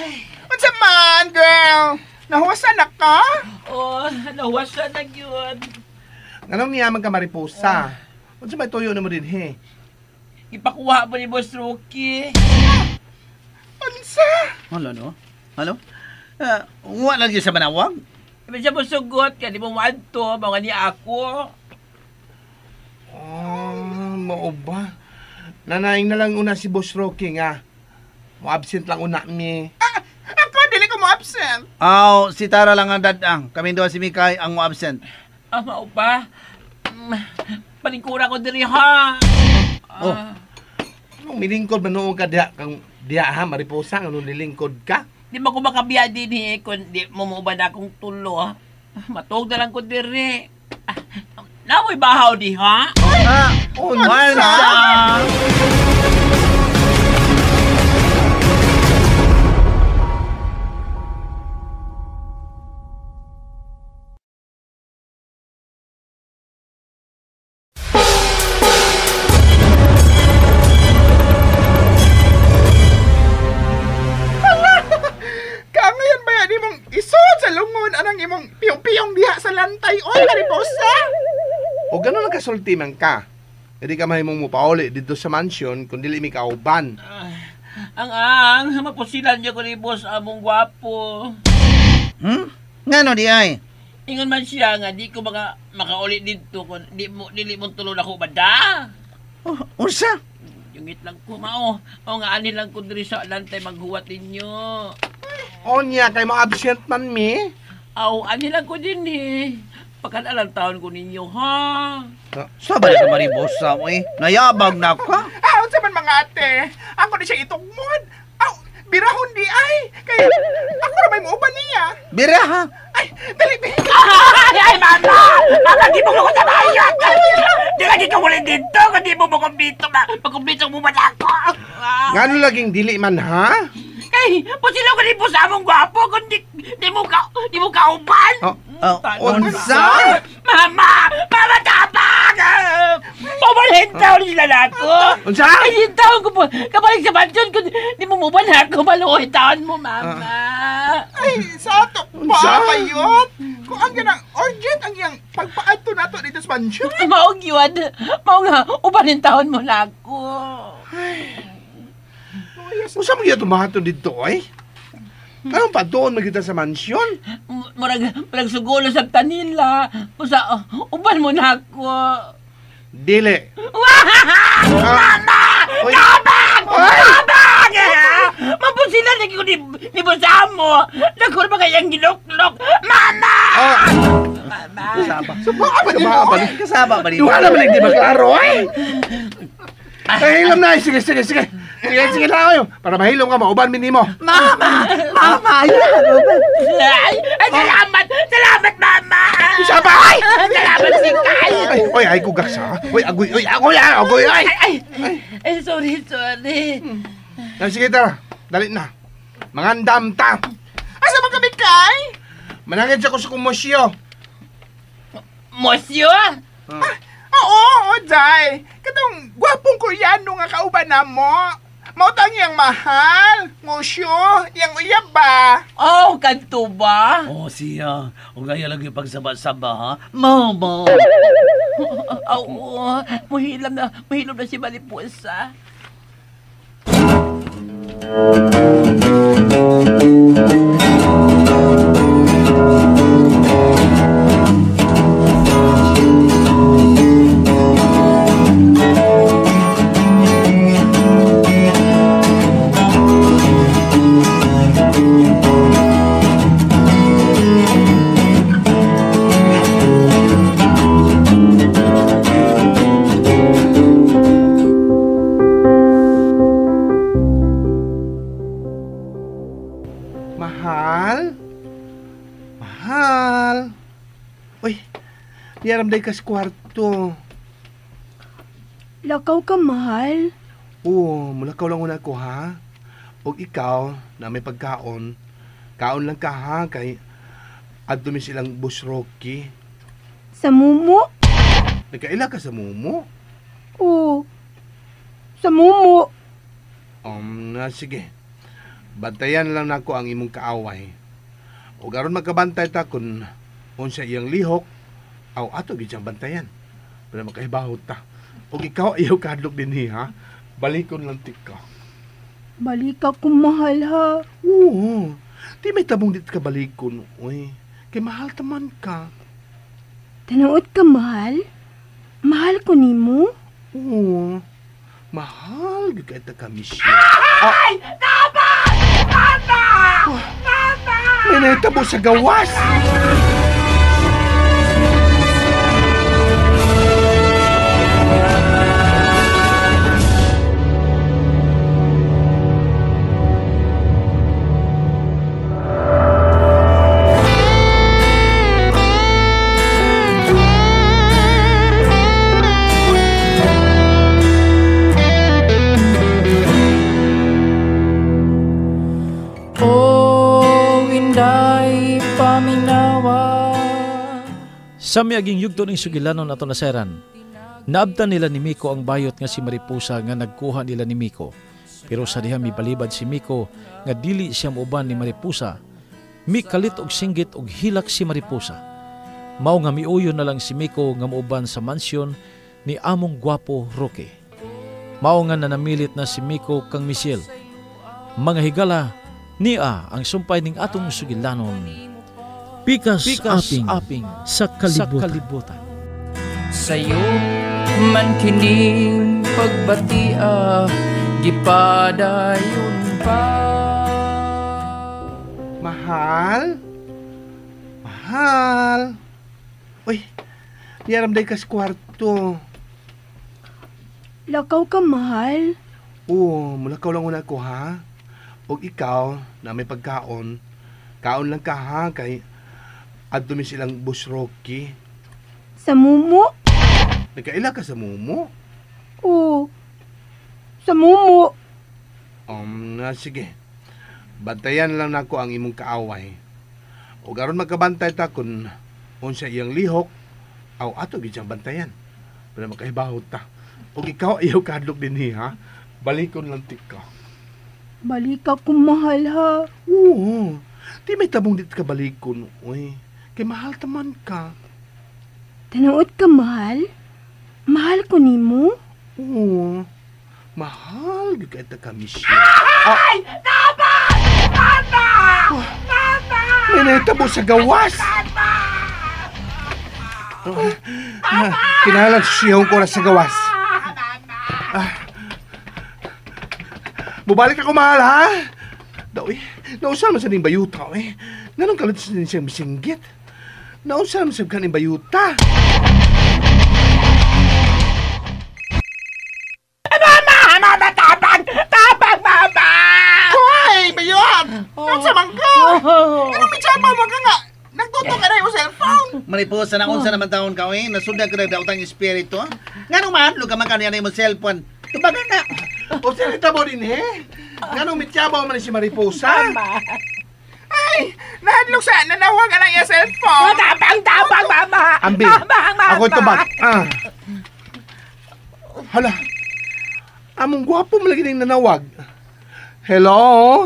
Unsa man, girl? Nahuwasan na ka? Oh, nahuwasan na yun. Nganong niya man ka Mariposa? Unsa may tuyo na mo din, he? Ipakuha mo ni Boss Rocky. Unsa? Halo, no? Halo? Wala lagi sa manawag? Iba siya mo sugot, kaya di mo maadto, mga ni ako. Oh, mao ba? Nanaing na lang una si Boss Rocky nga. Mo-absent lang una mi. Ako, dili ko mo-absent. Aw, si Tara lang ang dadang. Kami duha si Mikay ang mo-absent. Ah, mao ba? Palingkura ko diri ha. Oh. Anong milingkod man noon ka diha kang diha ha Mariposa anong nilingkod ka? Di ba ko makabiya din eh kun di mo muuban akong tulo. Matug na lang ko diri. Namoy bahaw di ha? Unsa? Kangayon ba yan imong isod sa lungon anang imong piyong-piyong diha sa lantay? Oy, Mariposa! O gano'n lang kasulti man ka. Hindi ka mahimong mupauli dito sa mansion kung dili mi kauban. Ang mapusilan niya ko ni boss among gwapo. Ngano di ay? Ingon man siya nga di ko makauli dito kung di mo dili mo tulon ako bada. Oh, unsa? Yungit lang ko mao. O nga ani lang ko diri sa lantay maghuwat ninyo. Onya kay mo absent man mi. Aw, ani lang ko din eh. Pagkanalang taon ko ninyo, ha? Sabay sa Mariposa, oy. Nayabag na ka. Ah, unsa man mga ate? Ako ni siya itugmod. Aw, birahon di ay. Kay ako ra may muuban niya. Bira ha? Ay, dali bi. Ay, mama! Mama, di mo ko sa bayat! Di lagi ka wala dito, kundi mo makumbito ba? Makumbito mo ba ako? Ngano laging dili man ha? Kay, pusilo ko ni boss among gwapo, kundi di mo kauban. Oh, unsa? Mama! Mama, tabang! Pamalhin taon sila na ako! Unsa? Ay, taon ko po! Kabalik sa mansion, kung di mo muban ako, maluhin taon mo, mama! Ay, sa ato pa, bayot! Kung ang ganang urgent ang iyang pagpaadto nato dito sa mansion. Maog yun! Mao nga, ubanin taon mo na ako! Unsa mo gyud tumahaton dito, ay? Anong pa doon magita sa mansyon? Murag sugulo sa tanila. Usa, uban mo na ako. Dili. Mama! Tabang! Tabang! Mapusilan lagi ko ni Bosamo. Nakur ba kayang giluklok? Mama! Mama! Kasaba. Kasaba ba? Kasaba ba? Duha naman hindi maklaro, ay! Ay, hilam na. Sige, sige, sige. Sige, sige lang kayo. Para mahilom ka, mauban minimo. Mama! Mama! Ay, ay, salamat! Salamat, Mama! Isa pa! Ay! Salamat, Sikay! Ay, oy, ay, kugak sa. Oy, agoy, oy, agoy, agoy, ay! Ay, ay, sorry, sorry. Ay, sige, tara. Dali na. Mangandam ta. Asa man kami, Kay? Manangin siya ko sa kumusyo. Mosyo? Ah, oo, Jai. Katong gwapong Koreano nga kauban na mo. Mautang iyang mahal. Ngusyo, iyang uyab ba? Oh, kanto ba? Oh, siya. O gaya lang yung pagsaba-saba, ha? Mama! Oo, muhilam na si Mariposa. Niaram day kas kwarto. Lakaw ka, mahal. Oo, mulakaw lang una ko ha. Og ikaw, na may pagkaon, kaon lang ka ha, kay adto mi silang Boss Rocky. Sa mumo? Nagkaila ka sa mumo? Oo. Sa mumo. Sige. Bantayan lang nako ang imong kaaway. O aron magkabantay ta kun unsa iyang lihok, aw ato gid siyang bantayan. Pero makahibaw ta. Og ikaw ayaw kadlok dinhi ha. Balikon lang tika. Balik ako, mahal ha. Oo. Di may tabong dit ka balikon, oy. Kay mahal taman ka. Tanuot ka, mahal? Mahal ko nimo? Oo. Mahal gyud kay ta ka, Michelle. Ay! Tama! Tama! Tama! May nahitabo sa gawas! Sa miaging yugto ning sugilanon ato naseran, naabtan nila ni Miko ang bayot nga si Mariposa nga nagkuha nila ni Miko. Pero sa diha mibalibad si Miko nga dili siya muuban ni Mariposa, mikalit og singgit og hilak si Mariposa. Mao nga miuyon na lang si Miko nga muuban sa mansyon ni among gwapo Roque. Mao nga nanamilit na si Miko kang Michelle. Mga higala, nia ang sumpay ning atong sugilanon. Pikas aping sa kalibutan. Sa'yo man kining pagbatia, gipadayon pa. Mahal? Mahal? Uy, niaram day kas kwarto. Lakaw ka, mahal? Oo, mulakaw lang una ko ha. Og ikaw, na may pagkaon, kaon lang ka ha, kay adto mi silang Boss Rocky. Sa mumo? Nagkaila ka sa mumo? Oo. Sa mumo. Sige. Bantayan lang nako ang imong kaaway. O aron magkabantay ta kun unsa iyang lihok, aw ato gid siyang bantayan. Pero makahibaw ta. Og ikaw ayaw kadlok dinhi ha. Balikon lang tika. Balik ako, mahal ha. Oo. Di may tabong dit ka balikon, oy. Kay mahal taman ka. Tanuot ka, mahal? Mahal ko nimo? Oo. Mahal gyud kay ta ka, Michelle. Ay! Tama! Tama! Tama! May nahitabo sa gawas! Kinahanglan siyong ko na sa gawas. Bubalik ako, mahal, ha? Daw, eh. Nausan man sa ning bayuta, eh. Nanong kalit sa ning siyang misinggit? Nausan man sa kaning bayuta? Mama! Mama! Tabang! Tabang, mama! Hoy, bayot! Unsa man ka? Anong mitsama mo ka nga? Nagtuto ka na yung cellphone! Mariposa na unsa naman taon ka, eh. Nasundan ka na daotang espiritu, ha? Nganong mahadlok ka man kaniya na yung cellphone? Tubagan na! O sino mo din, eh? Nganong mityabaw man si Mariposa? Mama! Ay! Nahadlok sa nanawagan ang iyang cellphone! Tabang! Tabang, mama! Ambi! Tabang, mama! Ako tubag! Ah. Hala! Among gwapo mo lagi ning nanawag. Hello?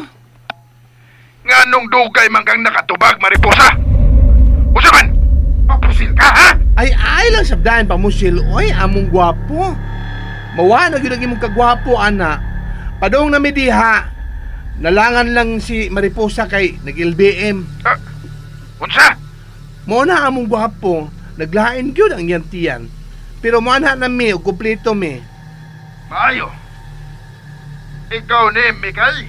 Nganong dugay man kang nakatubag, Mariposa? Unsa man? Papusil ka, ha? Ay, ay lang sabdahan pamusil. Oy, among gwapo. Mawa na gyud ang imong kagwapo, ana. Padong na mi diha. Nalangan lang si Mariposa kay nag-LBM. Unsa? Mo na among gwapo. Naglain gyud ang iyang tiyan. Pero mo na mi og kumpleto mi. Maayo. Ikaw ni Mikay?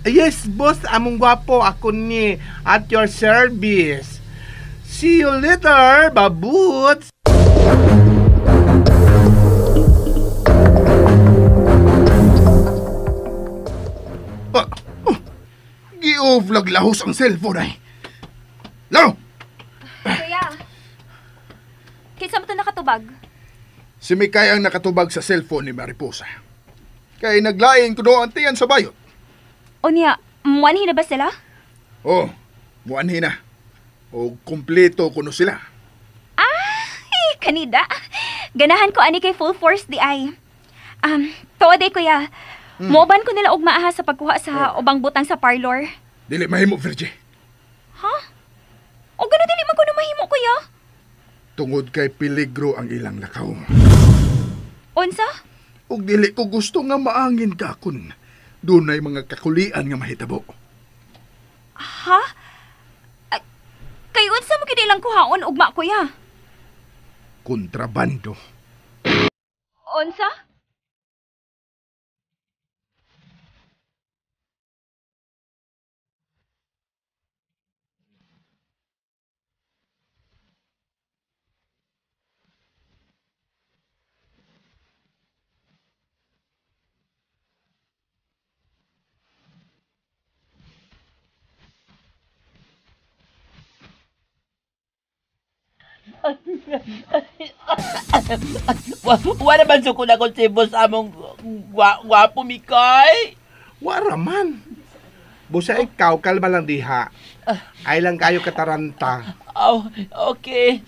Yes, boss, among gwapo ako ni at your service. See you later, babuts. Gi-off laglahos ang cellphone ay. Laro! Kuya. Kinsa man to nakatubag? Si Mikay ang nakatubag sa cellphone ni Mariposa. Kay naglain kuno ang tiyan sa bayot. Unya, muanhi na ba sila? Oh, muanhi na. O kumpleto kuno sila. Ay, kanida. Ganahan ko ani kay full force di ay. Tuod ay kuya. Mooban ko nila og maaha sa pagkuha sa ubang butang sa parlor. Dili mahimo, Virgie. Ha? O gano dili man ko na mahimo, kuya? Tungod kay peligro ang ilang lakaw. Unsa? Og dili ko gusto nga maangin ka kun dunay mga kakulian nga mahitabo. Ha? Kay unsa mo gid ilang kuhaon ugma, kuya? Kontrabando. Unsa? Wala man suko na kung si boss among gwapo, Mikay. Wala man. Busa ikaw, kalma lang diha. Ay lang kayo kataranta. Oh, okay.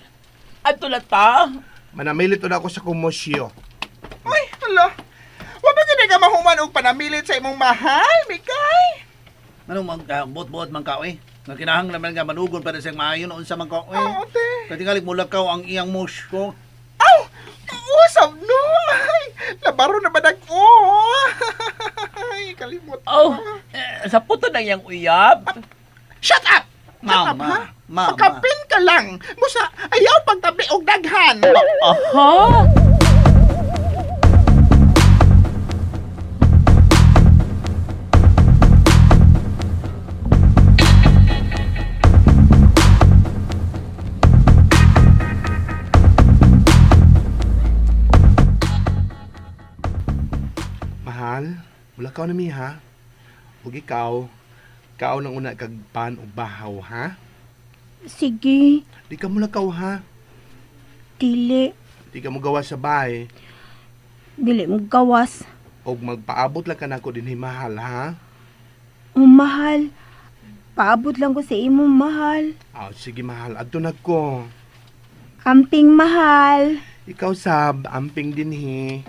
Ato na ta. Manamilit na ako sa kumusyo. Ay, hala. Wa ba gani ka mahuman og panamilit sa imong mahal, Mikay? Anong buot-buot man ka, eh? Nga kinahanglan man nga manugon para siyang maayo na unsa man ka, eh. Oo, te. Katingali mulakaw ang iyang musko. Aw! Usab no! Ay, labaro na ba nag-o? Ay, kalimot. Oh, sa puto ng iyang uyab. Shut up! Shut up, ha? Mama. Pagkapin ka lang. Musa, ayaw pagtabi og daghan. Aha! Mahal, mulakaw na mi ha. Ug ikaw, kao nang una kag pan og bahaw ha. Sige. Di ka mulakaw ha. Dili. Di ka mogawas sa bahay. Dili mo gawas. Og magpaabot lang ka nako dinhi mahal ha. O mahal, paabot lang ko sa imo mahal. Ah, sige mahal, adto na ko. Amping mahal. Ikaw sab, amping dinhi.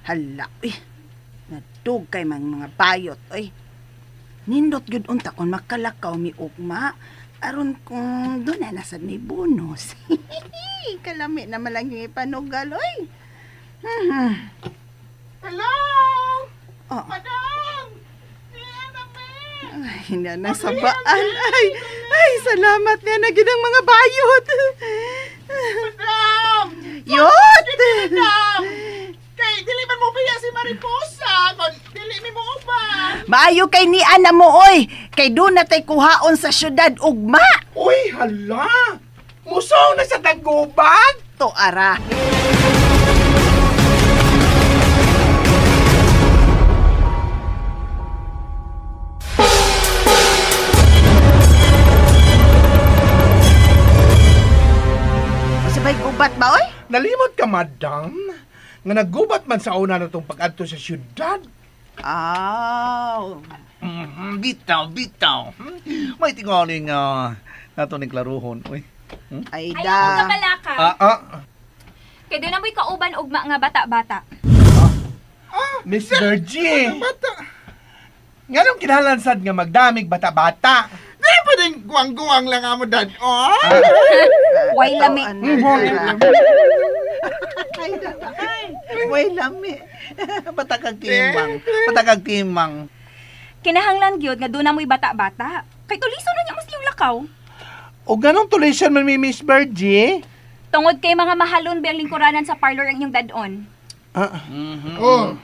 Hala, uy. Nadug kay mang mga bayot, uy. Nindot gyud unta kon makalakaw mi ugma. Aron kung doon na nasad may bonus. Kalami na malang yung ipanugal, uy. Hello? Oh. Madam! Ay, na sa baan. Ay, ay, salamat niya na gid ang mga bayot. Madam! Yot! Madam! Kay, dili man mo piya si Mariposa, kon dili mi mo uban. Maayo kay ni ana mo, oy. Kay doon na tay kuhaon sa syudad ugma. Uy, hala! Musaw na sa Dagupan! To ara. Sabay gubat ba, oy? Nalimot ka, madam. Nga naggubat man sa una na itong pag-adto sa syudad. Aw. Bitaw, bitaw. May tingaling nato ning klaruhon, oy. Ay da. Ayaw ko kabalaka. Kay doon na mo'y kauban ugma nga bata-bata. Miss Virgie. Bata. Nganong kinahanglan nga magdamig bata-bata? Di pa din guwang-guwang lang amo dad. Oh. Way lami. Way lami. Patakag timang. Patakag timang. Kinahanglan gyud nga doon na mo'y bata-bata. Kay tuliso na niya mas yung lakaw. O ganong tulisan man mi Miss Virgie? Tungod kay mga mahalon ba ang lingkuranan sa parlor ang inyong dadon. Oh.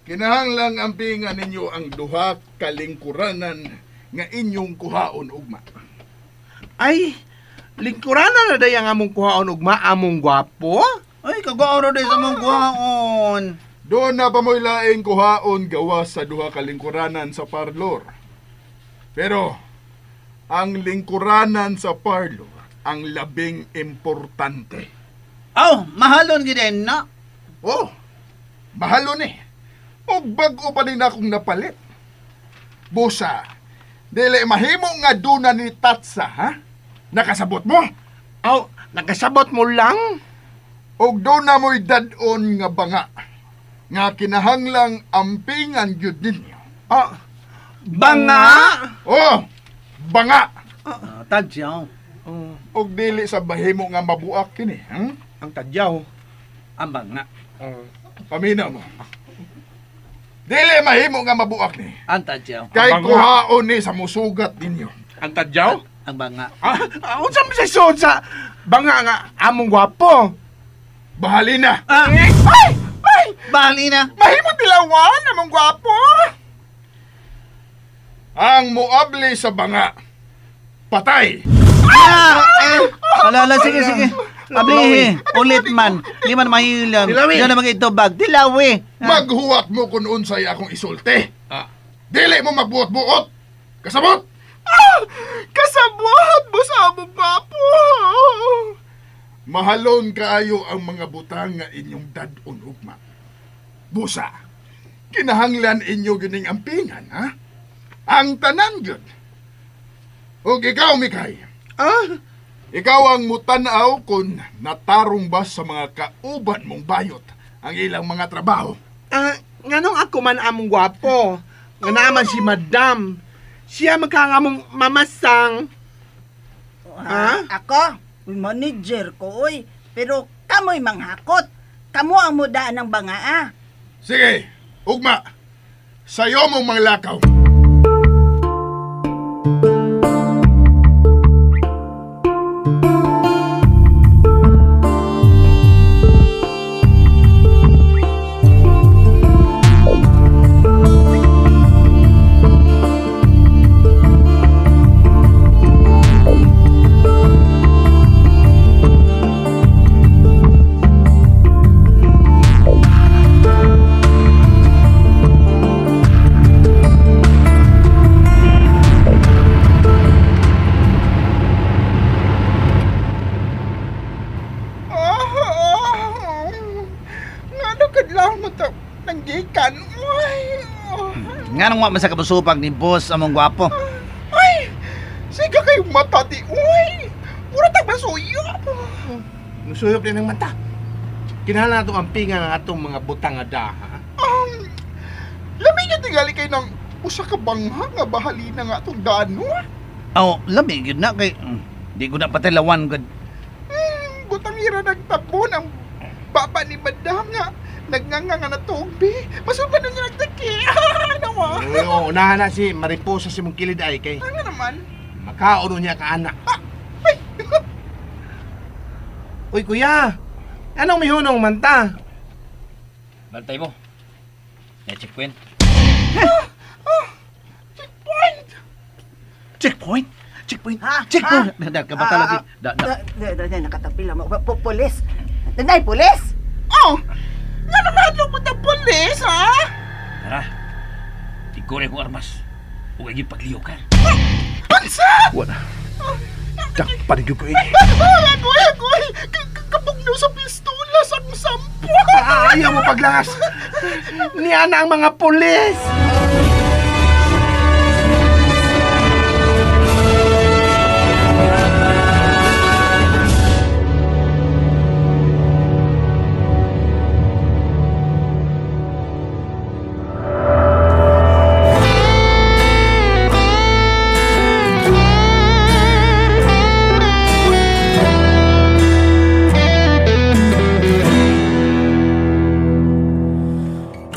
Kinahanglan ampingan ninyo ang duha ka lingkuranan nga inyong kuhaon ugma. Ay, lingkuranan na day ang among kuhaon ugma, among gwapo? Ay, kagwaon na day sa among kuhaon. Doon na pa mo'y laing kuhaon gawa sa duha ka lingkuranan sa parlor. Pero, ang lingkuranan sa parlor ang labing importante. Aw, mahalon gid na. Oh, mahalon eh. Og bag-o pa din akong napalit. Busa, dili mahimo nga duna ni Tatsa, ha? Nakasabot mo? Aw, nakasabot mo lang? Og duna mo'y dadon nga banga, nga kinahanglang ampingan gyud ninyo. Ah, banga? Oh, banga. Tadyaw. Og dili sa bahimo nga mabuak kini, Ang tadyaw. Ang banga. Paminaw mo. Dili mahimo nga mabuak ni. Ang tadyaw. Kay kuhaon ni sa musugat ninyo. Ang tadyaw? Ang banga. Unsa man sa sud sa banga nga among gwapo? Bahalina. Ay! Ay! Bahalina. Mahimo tilawan among gwapo. Ang muabli sa banga, patay. Ala, sige, sige. Abli, ulit man. Di man mahilang. Diyan na mag-itubag. Dilawi. Maghuwat mo kung unsay akong isulti. Dili mo magbuot-buot. Kasabot! Kasabot, boss among gwapo. Mahalon kaayo ang mga butang nga inyong dad-on ugma. Busa, kinahanglan inyo gining ampingan, ha? Ang tanan gyud. Ug ikaw, Mikay. Ah? Ikaw ang mutanaw kung natarong ba sa mga kauban mong bayot ang ilang mga trabaho. Nganong ako man among gwapo? Nga naman si Madam. Siya magkangamong mamasang. Ha? Ako? Manager ko, oy. Pero kamoy manghakot. Kamo ang mudaan ng banga, ah. Sige, ugma. Sayo mong manglakaw. Nga nang wa man sa kabusupag ni boss among gwapo. Ay! Sige kayo mata di, uy! Mura tag masuyop! Nusuyop din ang mata. Kinahanglan natong ampingan ang atong mga butang nga daha. Lami nga tingali kay ng usa ka bangha nga bahalina nga atong dano. Aw, lami gyud na kay di ko na patilawan gud. Butang ira nagtapon ang baba ni Madam nga nagnganga nga natugbi. Masulban na niya nagtaki. Ano? Oo, unahan na si Mariposa si mong kilid ay kay. Ano naman? Makauro niya ka anak. Ay! Uy, kuya. Anong mihunong manta? Bantay mo. Na checkpoint. Checkpoint! Checkpoint? Checkpoint? Checkpoint! Da, kabata lagi. Da, da. Da, nakatapi lang. Pulis. Nanay, pulis! Oh! Nga naman mo ta pulis, ha? Tara. Tigore kong armas. Huwag yung pagliyokan. Unsa? Wala. Dakpan gyud ko eh. Agoy, agoy! Kabugno sa pistola sa sampo! Ayaw mo paglangas! Niya na ang mga pulis!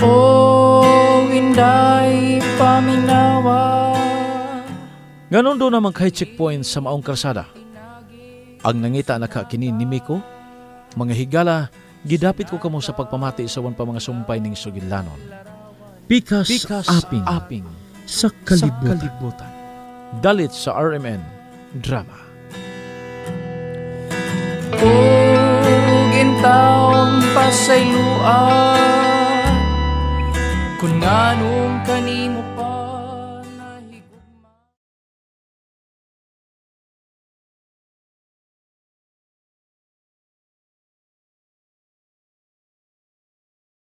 Oh, inday. paminawa. Ganon do naman kay checkpoint sa maong karsada. Ang nangita na ka kini ni Miko, mga higala, gidapit ko kamo sa pagpamati sa wan pa mga sumpay ning sugilanon. Pikas, Pikas aping, aping sa kalibutan. Sa kalibutan. Dalit sa RMN Drama. Ug intawon pasayloa, kung nganong kanimo pa.